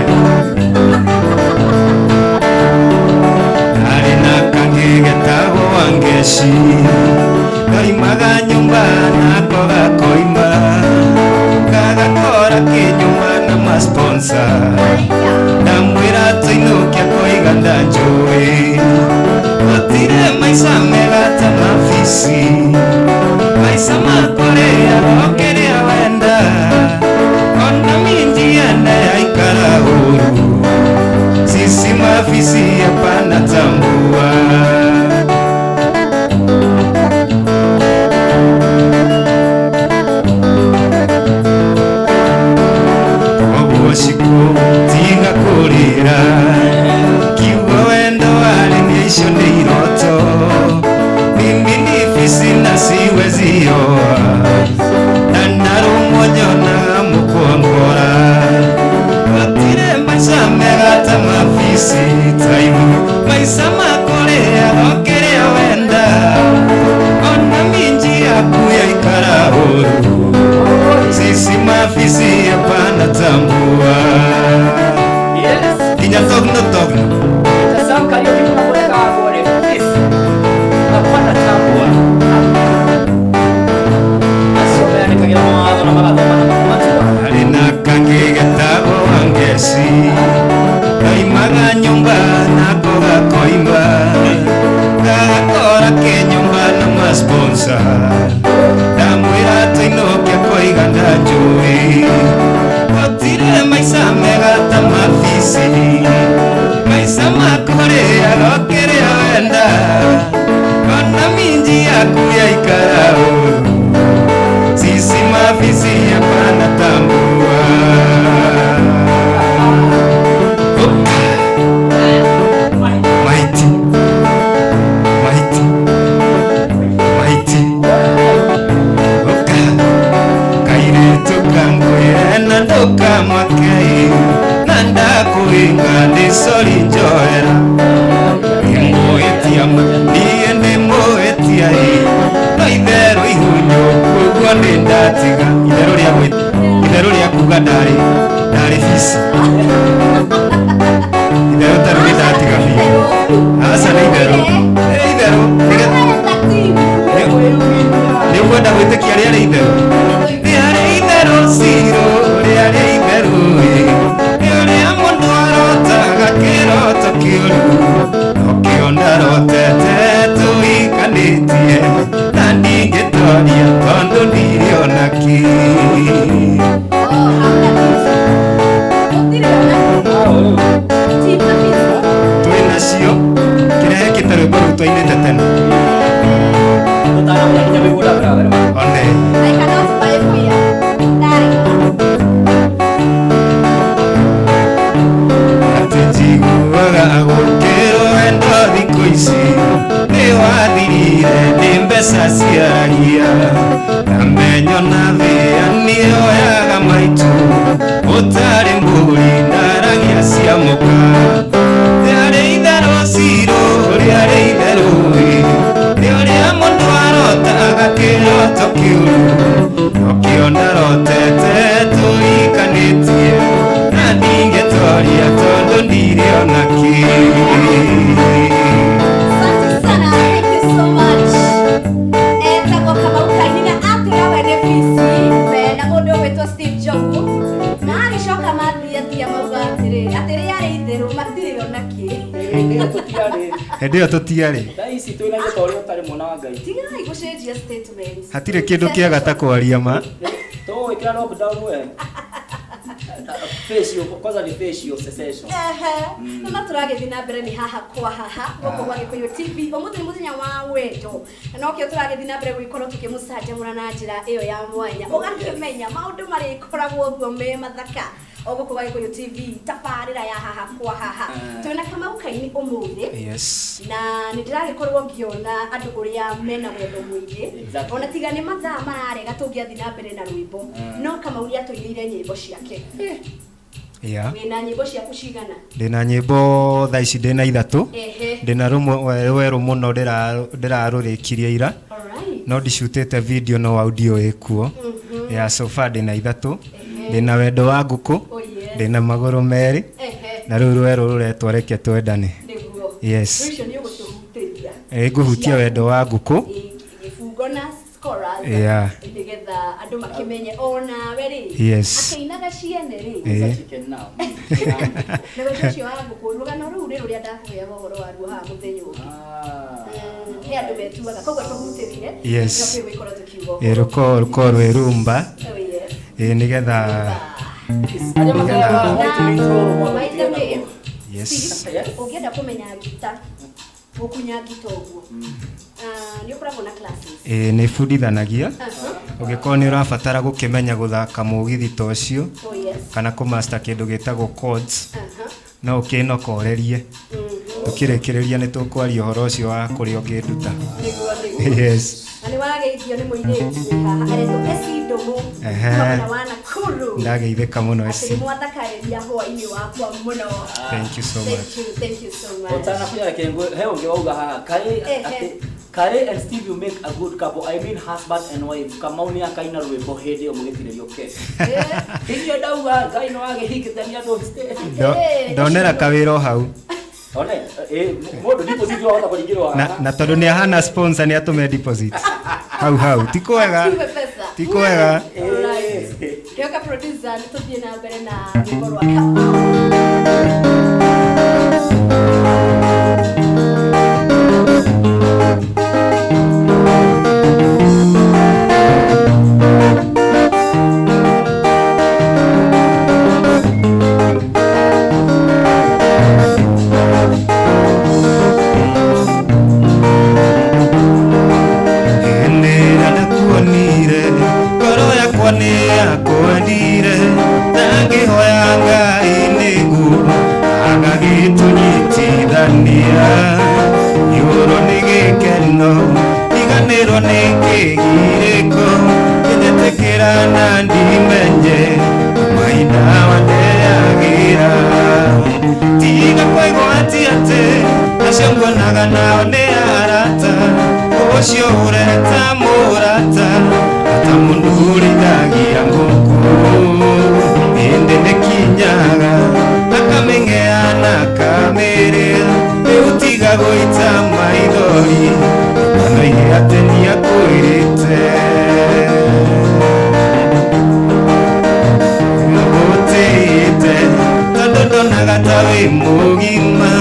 Speaker 3: Nĩndĩrarioa na ndarũmwo nyonaga mũkongora gũtirĩ maica mega ta mabisi ta ithuĩ maica makũrĩaga kĩrĩa wenda ona minji yaku yaikara ũru sisi mafisi hapana tambua.
Speaker 2: Yes.
Speaker 3: Kinya togno togno.
Speaker 2: Sasa Kariuki tunapeleka gore. Fisi. Hapana tambua. Acio meanĩkagĩra mawatho na magathoma na matua.
Speaker 3: Arĩ na kangĩ getagwo Wangeci kaimaga nyũmba nako gakoimba gagakora ke nyũmba na masponsa ndamwĩra tũinũke koiga ndanjũĩ gũtirĩ maica mega ta mabisi maica makũrĩaga kĩrĩa wenda ona minji yaku yaikara ũru sisi mafisi hapana tambua. Maiti maiti maiti oka kairetu kangwire na ndukamakei na ndakwinga ndicori njoera ndimũĩtia ma niĩ ndĩmũĩtia ĩ no itherũ ihunyo ũguo nĩ ndatiga itherũ rĩa itherũ rĩa kuga ndarĩ ndarĩ bici itherũ ta rĩu nĩ ndatiga biũ aca nĩ itherũ nĩ itherũ nĩ ũkwenda gwĩtĩkia rĩarĩ itherũ rĩarĩ itherũ cirũ rĩarĩ itherũ ĩ nĩ ũrĩa mũndũ arotaga kĩroto kĩũru nokĩo ndarotete tũikanĩtie na ndingĩtoria tondũ ndirĩ ona kĩ.
Speaker 1: Oh, hamna kitu. Gũtirĩ ona Team Mafisi.
Speaker 3: Twĩ nacio kĩrehe kĩte rwĩmbo rũu twainĩte tene.
Speaker 2: Tũtanamenya nginya mĩgũnda brother.
Speaker 3: One.
Speaker 1: I cannot buy fear. Darling.
Speaker 3: Atĩ njiguaga gũkĩrwo wendo thikũ ici nĩ wathirire nĩ mbeca ciaragia na menyo na thĩa nĩoyaga maitũ ũtarĩ mbũri ndaragia cia mũka rĩarĩ itherũ cirũ rĩarĩ itherũ ĩ nĩ ũrĩa mũndũ arotaga kĩroto kĩũru nokĩo ndarotete tũikanĩtie na ndingĩtoria tondũ ndirĩ ona kĩ.
Speaker 1: Asante sana. Thank you so much. Etagwo Kamau Kaini na atwĩra we nĩ bici mena mũndũ ũgwĩtwo Steve Njogu na agĩcoka mathiathia mauga atĩrĩ atĩ rĩarĩ itherũ matirĩ ona kĩ.
Speaker 2: Hĩndĩ ĩyo tũtiarĩ.
Speaker 3: Hĩndĩ ĩyo tũtiarĩ.
Speaker 2: Thaa ici twĩna ta ũrĩa ũtarĩ mwana wa Ngai.
Speaker 1: Tigai gũcenjia statements.
Speaker 3: Hatirĩ kĩndũ kĩega ta kwaria ma.
Speaker 2: Tũgwĩkĩra lockdown we. Facial, kwanza ni facial cessation.
Speaker 1: Ehe. No tũragĩthiĩ na mbere nĩ haha kwa haha gũkũ gwa Gĩkũyũ TV. Ũmũthĩ nĩ mũthenya wa wendo na nokĩo tũragĩthiĩ na mbere gũgĩkorwo tũkĩmũcanjamũra na njĩra ĩyo ya mwanya ũgakĩmenya maũndũ marĩkoragwo ũguo me mathaka o gũkũ gwa Gĩkũyũ TV tabarĩra ya haha kwa haha. Twĩna Kamau Kaini ũmũthĩ.
Speaker 3: Yes.
Speaker 1: Na nĩ ndĩragĩkorwo ngĩona andũ ũrĩa mena wendo mũingĩ.
Speaker 2: Exactly.
Speaker 1: Ona tiga nĩ mathaa mararega tũngĩathiĩ na mbere na rwĩmbo no Kamau nĩ atũinĩire nyĩmbo ciake.
Speaker 3: Yeah.
Speaker 1: Wĩna nyĩmbo ciaku cigana?
Speaker 3: Ndĩna nyĩmbo thaa ici ndĩna ithatũ.
Speaker 1: Ehe.
Speaker 3: Ndĩna rũmwe rwerũ mũno ndĩrarũrĩkirie ira.
Speaker 1: Alright.
Speaker 3: No ndicutĩte video no audio ĩkuo. Yeah, so far ndĩna ithatũ. Ndĩna wendo wa ngũkũ.
Speaker 1: Oh, yes.
Speaker 3: Ndĩna magũrũ merĩ.
Speaker 1: Ehe.
Speaker 3: Na rĩu rwerũ rũretwo reke twendane.
Speaker 1: Nĩguo.
Speaker 3: Yes.
Speaker 1: Rĩu icio nĩ ũgũtũhutĩria.
Speaker 3: Ngũhutia wendo wa ngũkũ.
Speaker 1: Gĩbungo na chorus.
Speaker 3: Yeah.
Speaker 1: Nĩgetha andũ makĩmenye onawe rĩ.
Speaker 3: Yes.
Speaker 1: Akĩinaga ciene rĩ.
Speaker 3: Ĩĩ.
Speaker 2: Chicken now.
Speaker 1: Na wendo ũcio wa ngũkũ rũgano rũu rĩ rũrĩa ndakũheaga ũhoro waruo haha mũthenya ũngĩ. He andũ metuaga koguo tũhutĩrie.
Speaker 3: Yes.
Speaker 1: Nĩkĩo gũikorwo tũkiuga
Speaker 3: Ĩĩ, rũkorwo rwĩ rumba.
Speaker 1: Oh, yes.
Speaker 3: Ĩĩ, nĩgetha
Speaker 2: Arĩa mataraga white meat roll
Speaker 1: By the way,
Speaker 3: Yes.
Speaker 1: Steve,
Speaker 2: Yes.
Speaker 1: ũngĩenda kũmenya ngita gũkunya ngita ũguo nĩ ũkoragwo na classes.
Speaker 3: Ĩĩ, nĩ bundithanagia.
Speaker 1: Aha.
Speaker 3: Ũngĩkorwo nĩ ũrabatara gũkĩmenya gũthaka mũgithi ta ũcio
Speaker 1: Oh, yes.
Speaker 3: kana kũmaster kĩndũ gĩtagwo chords
Speaker 1: Aha.
Speaker 3: no ũkĩnokorerie. Tũkĩrĩkĩrĩria nĩ tũkwaria ũhoro ũcio wa kũrĩa ũngĩnduta.
Speaker 1: Nĩguo nĩguo.
Speaker 3: Yes.
Speaker 1: Na nĩ wagĩithia Twageithio nĩ mũirĩtu wĩ haha aretwo Esi Ndũng'ũ
Speaker 3: Ehe.
Speaker 1: kuma mwena wa Nakuru.
Speaker 3: Ndageithĩka mũno
Speaker 1: Atĩ
Speaker 3: eci.
Speaker 1: nĩ mwathakarĩria hwaĩ-inĩ wakwa mũno.
Speaker 3: Thank you so
Speaker 1: Thank
Speaker 3: much.
Speaker 1: you, thank you so much.
Speaker 2: Ũtanakuya reke he ũngĩ wauga haha Kari
Speaker 1: Ehe.
Speaker 2: atĩ Kari and Steve, you make a good couple. I mean husband and wife. Kamau nĩ akaina rwĩmbo hĩndĩ ĩyo mũgĩtinĩrio keki. Inyuĩ ndauga Ngai no agĩhikithania andũ stage.
Speaker 3: Ndonera kawĩra o hau.
Speaker 2: One, mũndũ deposit wahota kũringĩrwo
Speaker 3: Na,
Speaker 2: haha.
Speaker 3: na tondũ nĩ ahana sponsor nĩ atũme deposit. Hau hau. Ti kwega.
Speaker 1: Atume pesa.
Speaker 3: Ti kwega.
Speaker 1: Alright. Kĩoka producer nĩ tũthiĩ na mbere na rwĩmbo rwa Kamau.
Speaker 3: Hĩndĩ ĩrĩa ndakuonire ngoro yakwa nĩ yakwendire na ngĩhoya Ngai nĩguo agagĩtũnyitithania igũrũ nĩ gĩkeno riganĩrwo nĩ kĩgirĩko njĩtĩkĩra na ndimenye mahinda wandeagĩra tiga kwĩgwatia atĩ acio nguonaga nao nĩ arata ũcio ũreta mũrata ata mũndũ ũrĩithagia ngũkũ hĩndĩ nĩkinyaga akamĩng'ea na akamĩrĩa rĩu tiga gũita maithori ndũkanoige atĩ nĩakwĩrĩte ngũtĩĩte tondũ ndonaga ta wĩ mũgima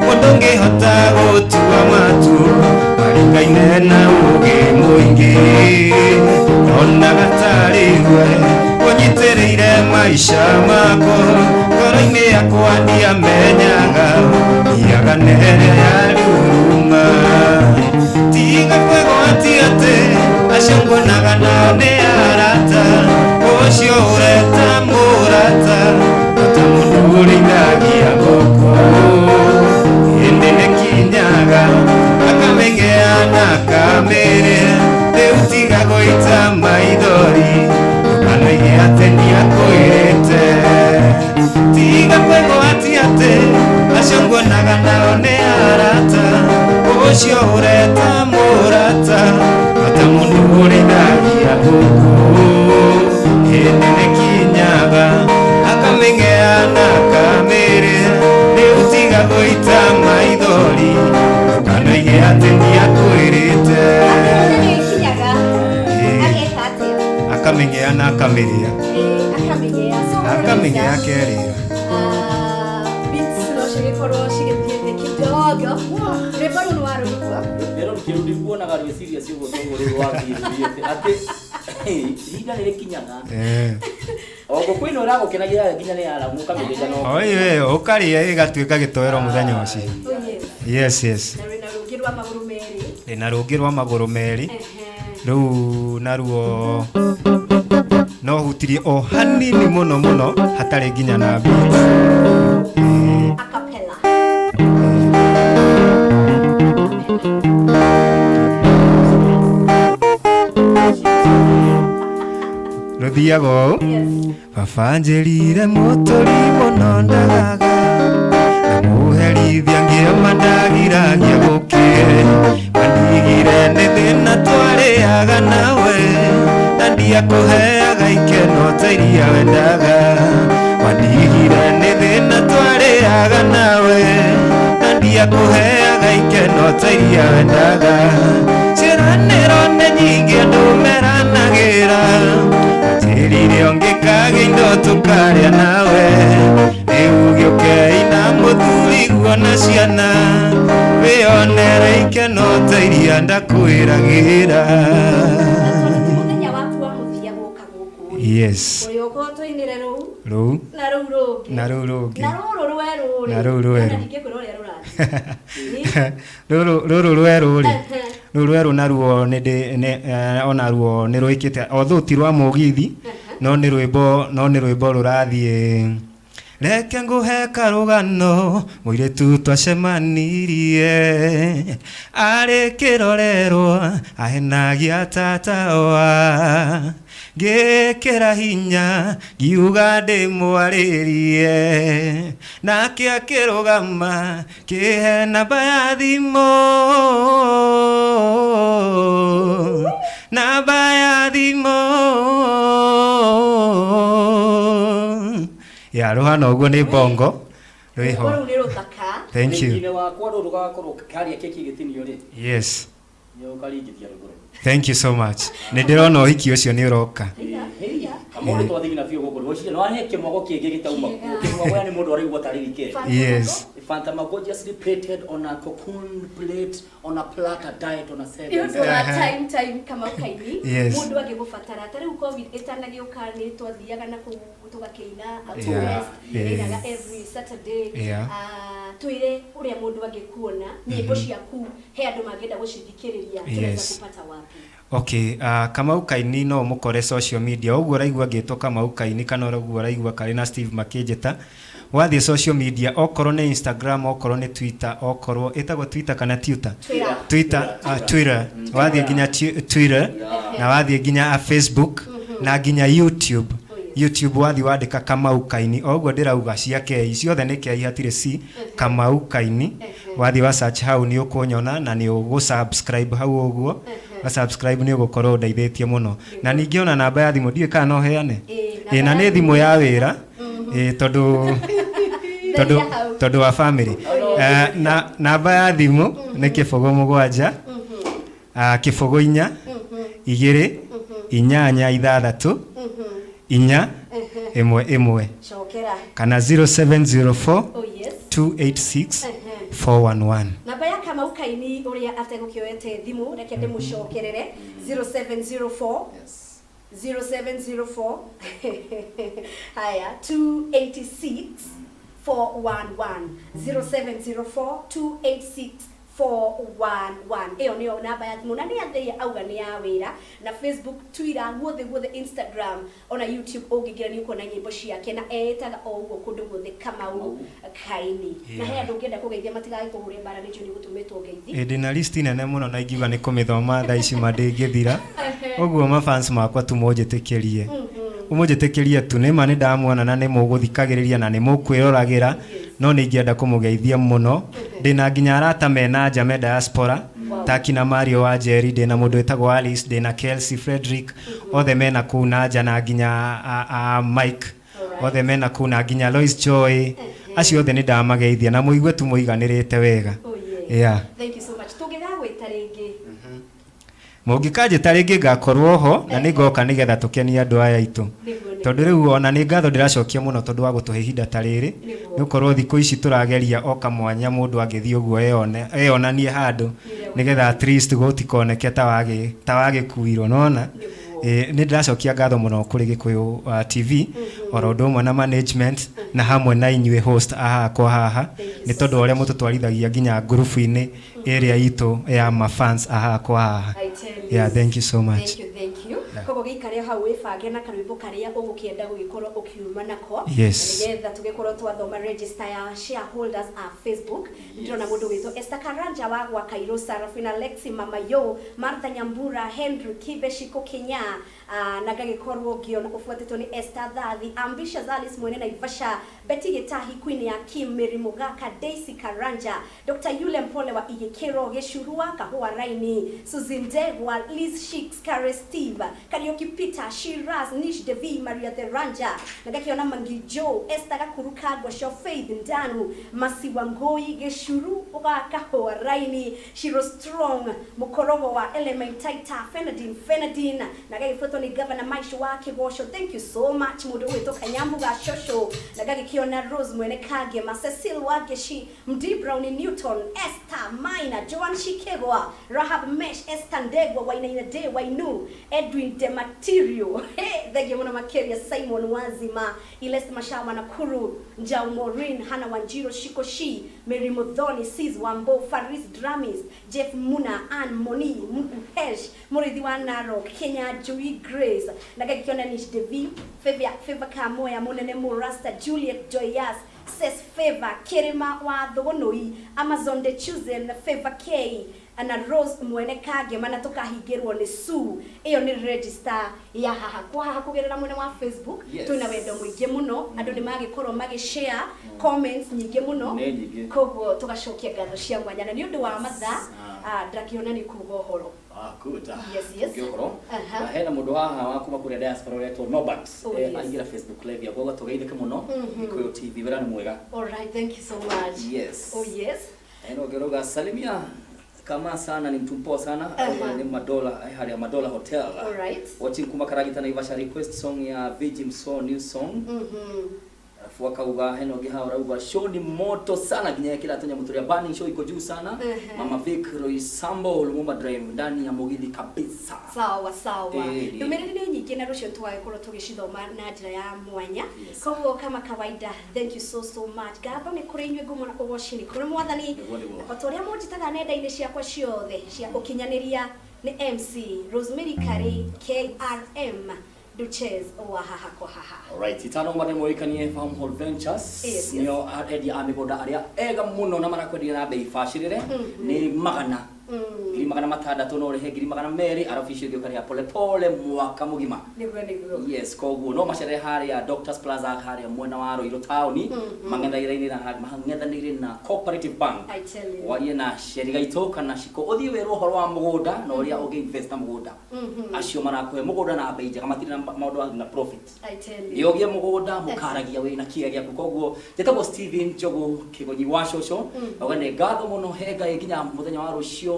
Speaker 3: mũndũ ũngĩhota gũtua matua maringaine na ũũgĩ mũingĩ ndonaga tarĩ we ũnyitĩrĩire maica makwa ngoro-inĩ yakwa ndiamenyaga thiaga na ĩrĩa yaruruma tiga kwĩgwatia atĩ acio nguonaga nao nĩ arata ũcio ũreta mũrata ota mũndũ ũrĩithagia ngũkũ hĩndĩ nĩkinyaga akamĩng'ea na akamĩrĩa rĩu tiga gũita maithori ndũkanoige atĩ ndiakwĩrĩte tiga kwĩgwatia atĩ acio nguonaga nao nĩ arata ũcio ũreta mũrata ota mũndũ ũrĩithagia ngũkũ hĩndĩ nĩkinyaga akamĩng'ea na akamĩrĩa rĩu tiga gũita maithori ndũkanoige atĩ ndiakwĩrĩte
Speaker 1: Atĩ nĩ ikinyaga ageka atĩa?
Speaker 3: akamĩng'ea na akamĩrĩa
Speaker 1: Akamĩng'ea. So,
Speaker 3: akamĩng'ea
Speaker 1: producer,
Speaker 3: akerĩra
Speaker 1: beats no cigĩkorwo cigĩthiĩ thĩ kidogo. Rwĩmbo rũu nĩ warũigua?
Speaker 2: Rĩrĩa rũkĩrudi kuonaga rwĩ serious ũguo toguo rũrũ wathiĩ rũthiĩte atĩ ihinda nĩ rĩkinyaga o ngũkũ ĩno ĩragũkenagia nginya nĩ yaramu ũkamĩthĩnja no
Speaker 3: oiwe ũkarĩa ĩgatuĩka gĩtoero mũthenya ũcio.
Speaker 1: Oh, yes.
Speaker 3: Yes, yes.
Speaker 1: Na rwĩna rũngĩ rwa magũrũ merĩ.
Speaker 3: Ndĩna rũngĩ rwa magũrũ merĩ.
Speaker 1: Ehe.
Speaker 3: Rĩu naruo no hutirie o hanini mũno mũno hatarĩ nginya na beat.
Speaker 1: Acapella.
Speaker 3: Rũthiaga ũũ.
Speaker 1: Yes.
Speaker 3: Baba njĩrire mũtũri mũno ndagaga na mũherithia ngĩoma ndagiragia gũkĩre wandigire nĩ thĩna twarĩaga nawe na ndiakũheaga ikeno ta iria wendaga wandigire nĩ thĩna twarĩaga nawe na ndiakũheaga ikeno ta iria wendaga ciĩranĩro nĩ nyingĩ andũ meranagĩra njĩrire ũngĩkaga indo tũkarĩa nawe rĩu gĩũkei na mũthuri guona ciana wĩonere ikeno ta iria ndakwĩragĩra.
Speaker 1: Ti mũthenya waku wa mũthia gũka gũkũ rĩ.
Speaker 3: Yes.
Speaker 1: Ũrĩa ũkorwo tũinĩre rũu
Speaker 3: Rũu
Speaker 1: na rũu rũngĩ
Speaker 3: na rũu rũngĩ
Speaker 1: na rũrũ rwerũ rĩ.
Speaker 3: Na rũu rwerũ.
Speaker 1: Ona ndingĩkwĩra ũrĩa rũrathiĩ.
Speaker 3: Rũrũ rwerũ rĩ
Speaker 1: Ehe.
Speaker 3: rũrũ rwerũ naruo onaruo nĩ rwĩkĩte although ti rwa mũgithi no nĩ rwĩmbo rũrathiĩ Reke ngũhe karũgano mũirĩtu twacemanirie arĩ kĩrorerwo ahenagia tatawa ngĩkĩra hinya ngiuga ndĩmwarĩrie nake akĩrũgama kĩhe namba ya thimũ namba ya thimũ ya rũhana ũguo nĩ bongo rwĩho.
Speaker 1: Rũu nĩ rũthaka.
Speaker 3: Thank you.
Speaker 2: Rĩngĩ wakwa rũrũ rũgakorwo karĩa keki gĩtinio rĩ.
Speaker 3: Yes.
Speaker 2: Nĩ ũkaringithia rũgũrũ.
Speaker 3: Thank you so much. Nĩ ndĩrona ũhiki ũcio nĩ ũroka.
Speaker 2: Kamũndũ twathigina biũ gũkũ rũciinĩ no ahe kĩmwago kĩngĩ gĩtauma kĩmwago yani mũndũ araigua tarĩ weekend.
Speaker 3: Yes.
Speaker 2: Fanta gorgeously plated on a cocoon plate on a platter diet on a
Speaker 1: Nĩ
Speaker 2: seven.
Speaker 1: ũndũ wa time time Kamau Kaini
Speaker 3: Yes.
Speaker 1: mũndũ angĩgũbatara ta rĩu covid ĩtanagĩũka nĩ twathiaga na kũu tũgakĩina out
Speaker 3: Yeah.
Speaker 1: west
Speaker 3: Yeah.
Speaker 1: ĩinaga every Saturday.
Speaker 3: Yeah.
Speaker 1: Ah, twĩre ũrĩa mũndũ angĩkuona nyĩmbo ciaku he andũ mangĩenda gũcithikĩrĩria tunaweza
Speaker 3: Yes.
Speaker 1: kupata wapi?
Speaker 3: Okay, Kamau Kaini no mũkore social media ũguo ũraigua ngĩtwo Kamau Kaini kana ũguo ũraigua karĩ na Steve makĩnjĩta wathiĩ social media okorwo nĩ Instagram okorwo nĩ Twitter okorwo ĩtagwo Twitter kana Twitter
Speaker 1: Twitter.
Speaker 3: Twitter, Twitter. Wathiĩ nginya Twitter na wathiĩ nginya Facebook na nginya YouTube. YouTube wathiĩ wandĩka Kamau Kaini o ũguo ndĩrauga cia K ciothe nĩ K hatirĩ C Kamau Kaini wathiĩ wa search hau nĩ ũkũnyona na nĩ ũgũ subscribe hau ũguo wa subscribe nĩ ũgũkorwo ũndeithĩtie mũno na ningĩ ona namba ya thimũ ndiũĩ kana no heane.
Speaker 1: Ĩĩ,
Speaker 3: Ĩĩ, na
Speaker 1: namba ya
Speaker 3: nĩ thimũ ya wĩra ĩĩ, tondũ tondũ
Speaker 1: Tharia hau.
Speaker 3: tondũ wa family. Na namba ya thimũ nĩ kĩbũgũ mũgwanja kĩbũgũ inya igĩrĩ inyanya ithathatũ inya ĩmwe ĩmwe
Speaker 1: Cokera.
Speaker 3: kana 0704
Speaker 1: Oh yes.
Speaker 3: 286 411.
Speaker 1: Namba ya Kamau Kaini ũrĩa ategũkĩoete thimũ reke ndĩmũcokerere 0704 0704 haya 286 411 0704 286 411 ĩyo nĩyo namba ya thimũ na nĩ athĩia auga nĩ ya wĩra na Facebook, Twitter, guothe guothe, Instagram ona YouTube ũngĩingĩra nĩ ũkuona nyĩmbo ciake na eĩtaga o ũguo kũndũ guothe Kamau Kaini. Na he andũ ũngĩenda kũgeithia matigagĩkũhũre mbara nĩ njũĩ nĩ gũtũmĩtwo ngeithi.
Speaker 3: Ĩ, ndĩna list nene mũno na ingiuga nĩ kũmĩthoma thaa ici ma ndĩngĩthira ũguo mafans makwa tu mũnjĩtĩkĩrie mũnjĩtĩkĩrie tu nĩma nĩ ndamuona na nĩ mũgũthikagĩrĩria na nĩ mũkwĩroragĩra no nĩ ingĩenda kũmũgeithia mũno ndĩna nginya arata mena nja me diaspora ta kina Mario wa Njeri ndĩna mũndũ wĩtagwo Alice ndĩna Kelsey Frederick othe mena kũu na nja na nginya a Mike othe mena kũu na nginya Lois Joy acio othe nĩ ndamageithia na mũigue tu mũiganĩrĩte wega.
Speaker 1: Oh, yes.
Speaker 3: Yeah.
Speaker 1: Thank you so much. Tũngĩgagwĩta rĩngĩ.
Speaker 3: Mũngĩkanjĩta rĩngĩ ngakorwo ho na nĩ ngoka nĩgetha tũkenie andũ aya aitũ
Speaker 1: Nĩguo, nĩguo.
Speaker 3: tondũ rĩu ona nĩ ngatho ndĩracokia mũno tondũ wa gũtũhe ihinda ta rĩrĩ
Speaker 1: Nĩguo.
Speaker 3: nĩ ũkorwo thikũ ici tũrageria o kamwanya mũndũ angĩthiĩ ũguo eyonanie handũ nĩgetha at least gũtikoneke ta wagĩkuirwo nona.
Speaker 1: Nĩguo.
Speaker 3: Nĩ ndĩracokia ngatho mũno kũrĩ Gĩkũyũ TV oro ũndũ ũmwe na management na hamwe na inyuĩ host a hakwa haha nĩ tondũ wa ũrĩa mũtũtwarithagia nginya ngurubu-inĩ ĩrĩa itũ ya mafans a hakwa haha.
Speaker 1: I tell you.
Speaker 3: Yeah, thank you so much.
Speaker 1: Thank you, thank you. Koguo gĩikare hau wĩbange na karwĩmbo karĩa ũgũkĩenda gũgĩkorwo ũkiuma nako.
Speaker 3: Yes.
Speaker 1: Nĩgetha tũgĩkorwo twathoma register ya shareholders a Facebook. Ndĩrona mũndũ wĩtwo Esther Karanja wa gwa Kairũ, Sarafina Lexi, Mama Yo, Martha Nyambura, Henry Kibe, Shiko Kenya, na ngagĩkorwo ngĩona ũbuatĩtwo nĩ Esther Thathi, Ambitious Alice Mwene Naivasha, Betty Gĩtahi, Queen ya Kim, Mary Mugaka, Daisy Karanja, Dr. Yule Mpole wa Igĩkĩro, Gĩcurua, Kahũa Raini, Suzy Ndegwa, Liz Shicks, Kare Steve, Kariuki Peter, Shiraz, Nish Devi, Maria The Ranja, na ngakiona Mangi Joe, Esther Gakuru Kagwa, Faith Ndanu, Masi Wangoi, Gĩcuru wa Kahũa Raini, Shiro Strong, Mukorogo wa Element Taita, Fenadin, Fenadin, na gagĩbuatwo nĩ Governor Maisha wa Kĩgoco. Thank you so much mũndũ ũgwĩtwo Kanyambu ga Shosho, na gagĩkĩona Rose Mwene Kagema, Cecil Wageshi, Md Brown Newton, Esther Maina, Joan Shikegwa, Rahab Mesh, Esther Ndegwa, Wainaina Day, Wainu, Edwin Dematerio. Hey, thengiå må no makä Simon Wazima, Iles Mashawa Nakuru, Njau Maureen, Hana Wanjiro, Shiko Shi, Mary Muthoni, Sis Wambo, Faris Dramis, Jeff Muna, Ann Moni, Muhesh, Murithi wa Narok, Kenya Joey Grace, na gagikiona Nish Devi, Favor Kamoya, Munene Murasta, Juliet Joyas, Ses Favor, Kirima wa Thugunui, Amazon The Chosen, Favor K, na Rose mwene kage mana tukahingirwo ni Sue. Iyo ni register ya haha kwa haha kugerera mwena wa Facebook.
Speaker 2: Yes.
Speaker 1: Twina wendo muingi muno, andu ni magikorwo magi share comments nyingi muno, koguo tugacokia ngatho cia mwanya na ni undu wa mathaa ndakiona ni kuga uhoro.
Speaker 2: Ah, good.
Speaker 1: Yes, yes.
Speaker 2: Ũhoro. Na hena mũndũ haha wa kuma kũrĩa diaspora ũretwo Norbert.
Speaker 1: Oh, yes.
Speaker 2: Aingĩra Facebook live yakwa ũgatũgeithĩke mũno. Gĩkũyũ TV wĩra nĩ mwega.
Speaker 1: All right, thank you so much.
Speaker 2: Yes.
Speaker 1: Oh yes.
Speaker 2: Hena ũngĩ ũrauga salimia kama sana ni mtu mpoa sana. Ni Madola, harĩa Madola Hotel.
Speaker 1: All right.
Speaker 2: Watching kuma Karagita Naivasha, request song ya Vijim So new song. Alafu akauga hena ũngĩ haha ũrauga show ni moto sana nginya kila tonya muturia burning show iko juu sana. Mama Vic Roysambo Lumumba Drive ndani ya mugithi kabisa.
Speaker 1: Sawa sawa. Ndumiriri ni nyingĩ na rũciũ tũgagĩkorwo tũgĩcithoma na njĩra ya mwanya.
Speaker 2: Yes.
Speaker 1: Koguo kama kawaida, thank you so so much. Ngatho nĩ kũrĩ inyuĩ ngumo na ũgoci nĩ kũrĩ mwathani.
Speaker 2: Nĩguo, nĩguo.
Speaker 1: O ta ũrĩa mũnjĩtaga nenda-inĩ ciakwa ciothe cia ũkinyanĩria nĩ MC Rosemary Kari KRM Duchess wa haha kwa haha.
Speaker 2: Alright, itano mare moikanie Farm Hall Ventures.
Speaker 1: Yes, yes.
Speaker 2: Nio endia a mĩgũnda arĩa ega mũno na marakwendia na bei bacĩrĩre nĩ magana. 600,000 no ũrĩhe 200,000 arabu icio ingĩ ũkarĩha pole pole mwaka mũgima.
Speaker 1: Nĩguo nĩguo.
Speaker 2: Yes, koguo no macerere harĩa Doctors Plaza harĩa mwena wa Ruiru taũni, mang'ethanĩire na Cooperative Bank.
Speaker 1: I tell you.
Speaker 2: Warie na Sherigaitũ kana Shiko ũthiĩ wĩrwo ũhoro wa mũgũnda na ũrĩa ũngĩ invest na mũgũnda. Acio marakũhe mũgũnda na bei njega, matirĩ na maũndũ na profit.
Speaker 1: I tell you.
Speaker 2: Nĩ ũgĩe mũgũnda mũkaragia wĩna kĩea gĩaku. Koguo njĩtagwo Steven Njogu Kĩgonyi wa cũcũ. Auga nĩ ngatho mũno he Ngai nginya mũthenya wa rũciũ.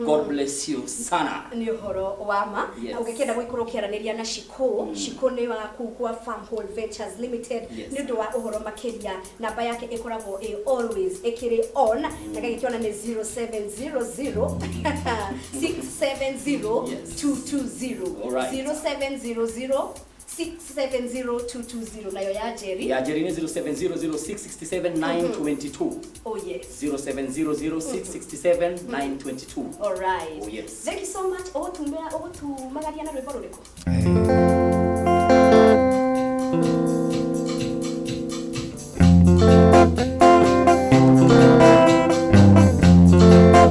Speaker 2: God bless you sana.
Speaker 1: Nĩ ũhoro wa ma.
Speaker 2: Yes.
Speaker 1: Na ũngĩkĩenda gũikorwo ũkĩaranĩria na Shiko, Shiko nĩ wa kuu kwa Farm Hall Ventures Limited.
Speaker 2: Yes.
Speaker 1: Nĩ ũndũ wa ũhoro makĩria, namba yake ĩkoragwo ĩ always ĩkĩrĩ on, na gagĩkĩona nĩ 0700 670
Speaker 2: Yes.
Speaker 1: 220.
Speaker 2: Alright.
Speaker 1: 0700 670 220. Nayo ya Jerry.
Speaker 2: Ya Jerry ni 0700667922.
Speaker 1: Oh yes.
Speaker 2: 0700667922.
Speaker 1: All right.
Speaker 2: Oh yes.
Speaker 1: Thank you so much. Ogutumira ogutumagaria na rwĩmbo rũrĩkũ?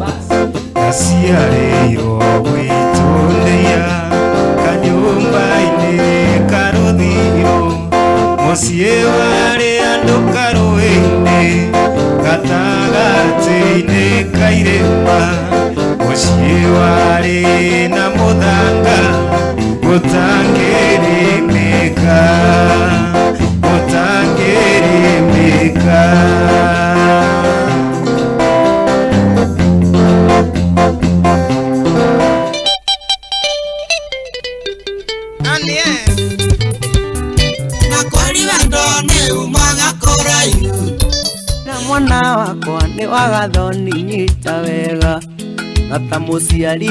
Speaker 2: Bas.
Speaker 3: Ndaciarĩirwo gwitũ-ndĩa kanyũmba-inĩ karũthiro, mũciĩ warĩ andũ karũĩ-inĩ gatagatĩ-inĩ ka irĩma, mũciĩ warĩ na mũthanga ũtangĩrĩmĩka, ũtangĩrĩmĩka.
Speaker 4: Na mwana wakwa nĩ wagathoni nyita wega na ta mũciari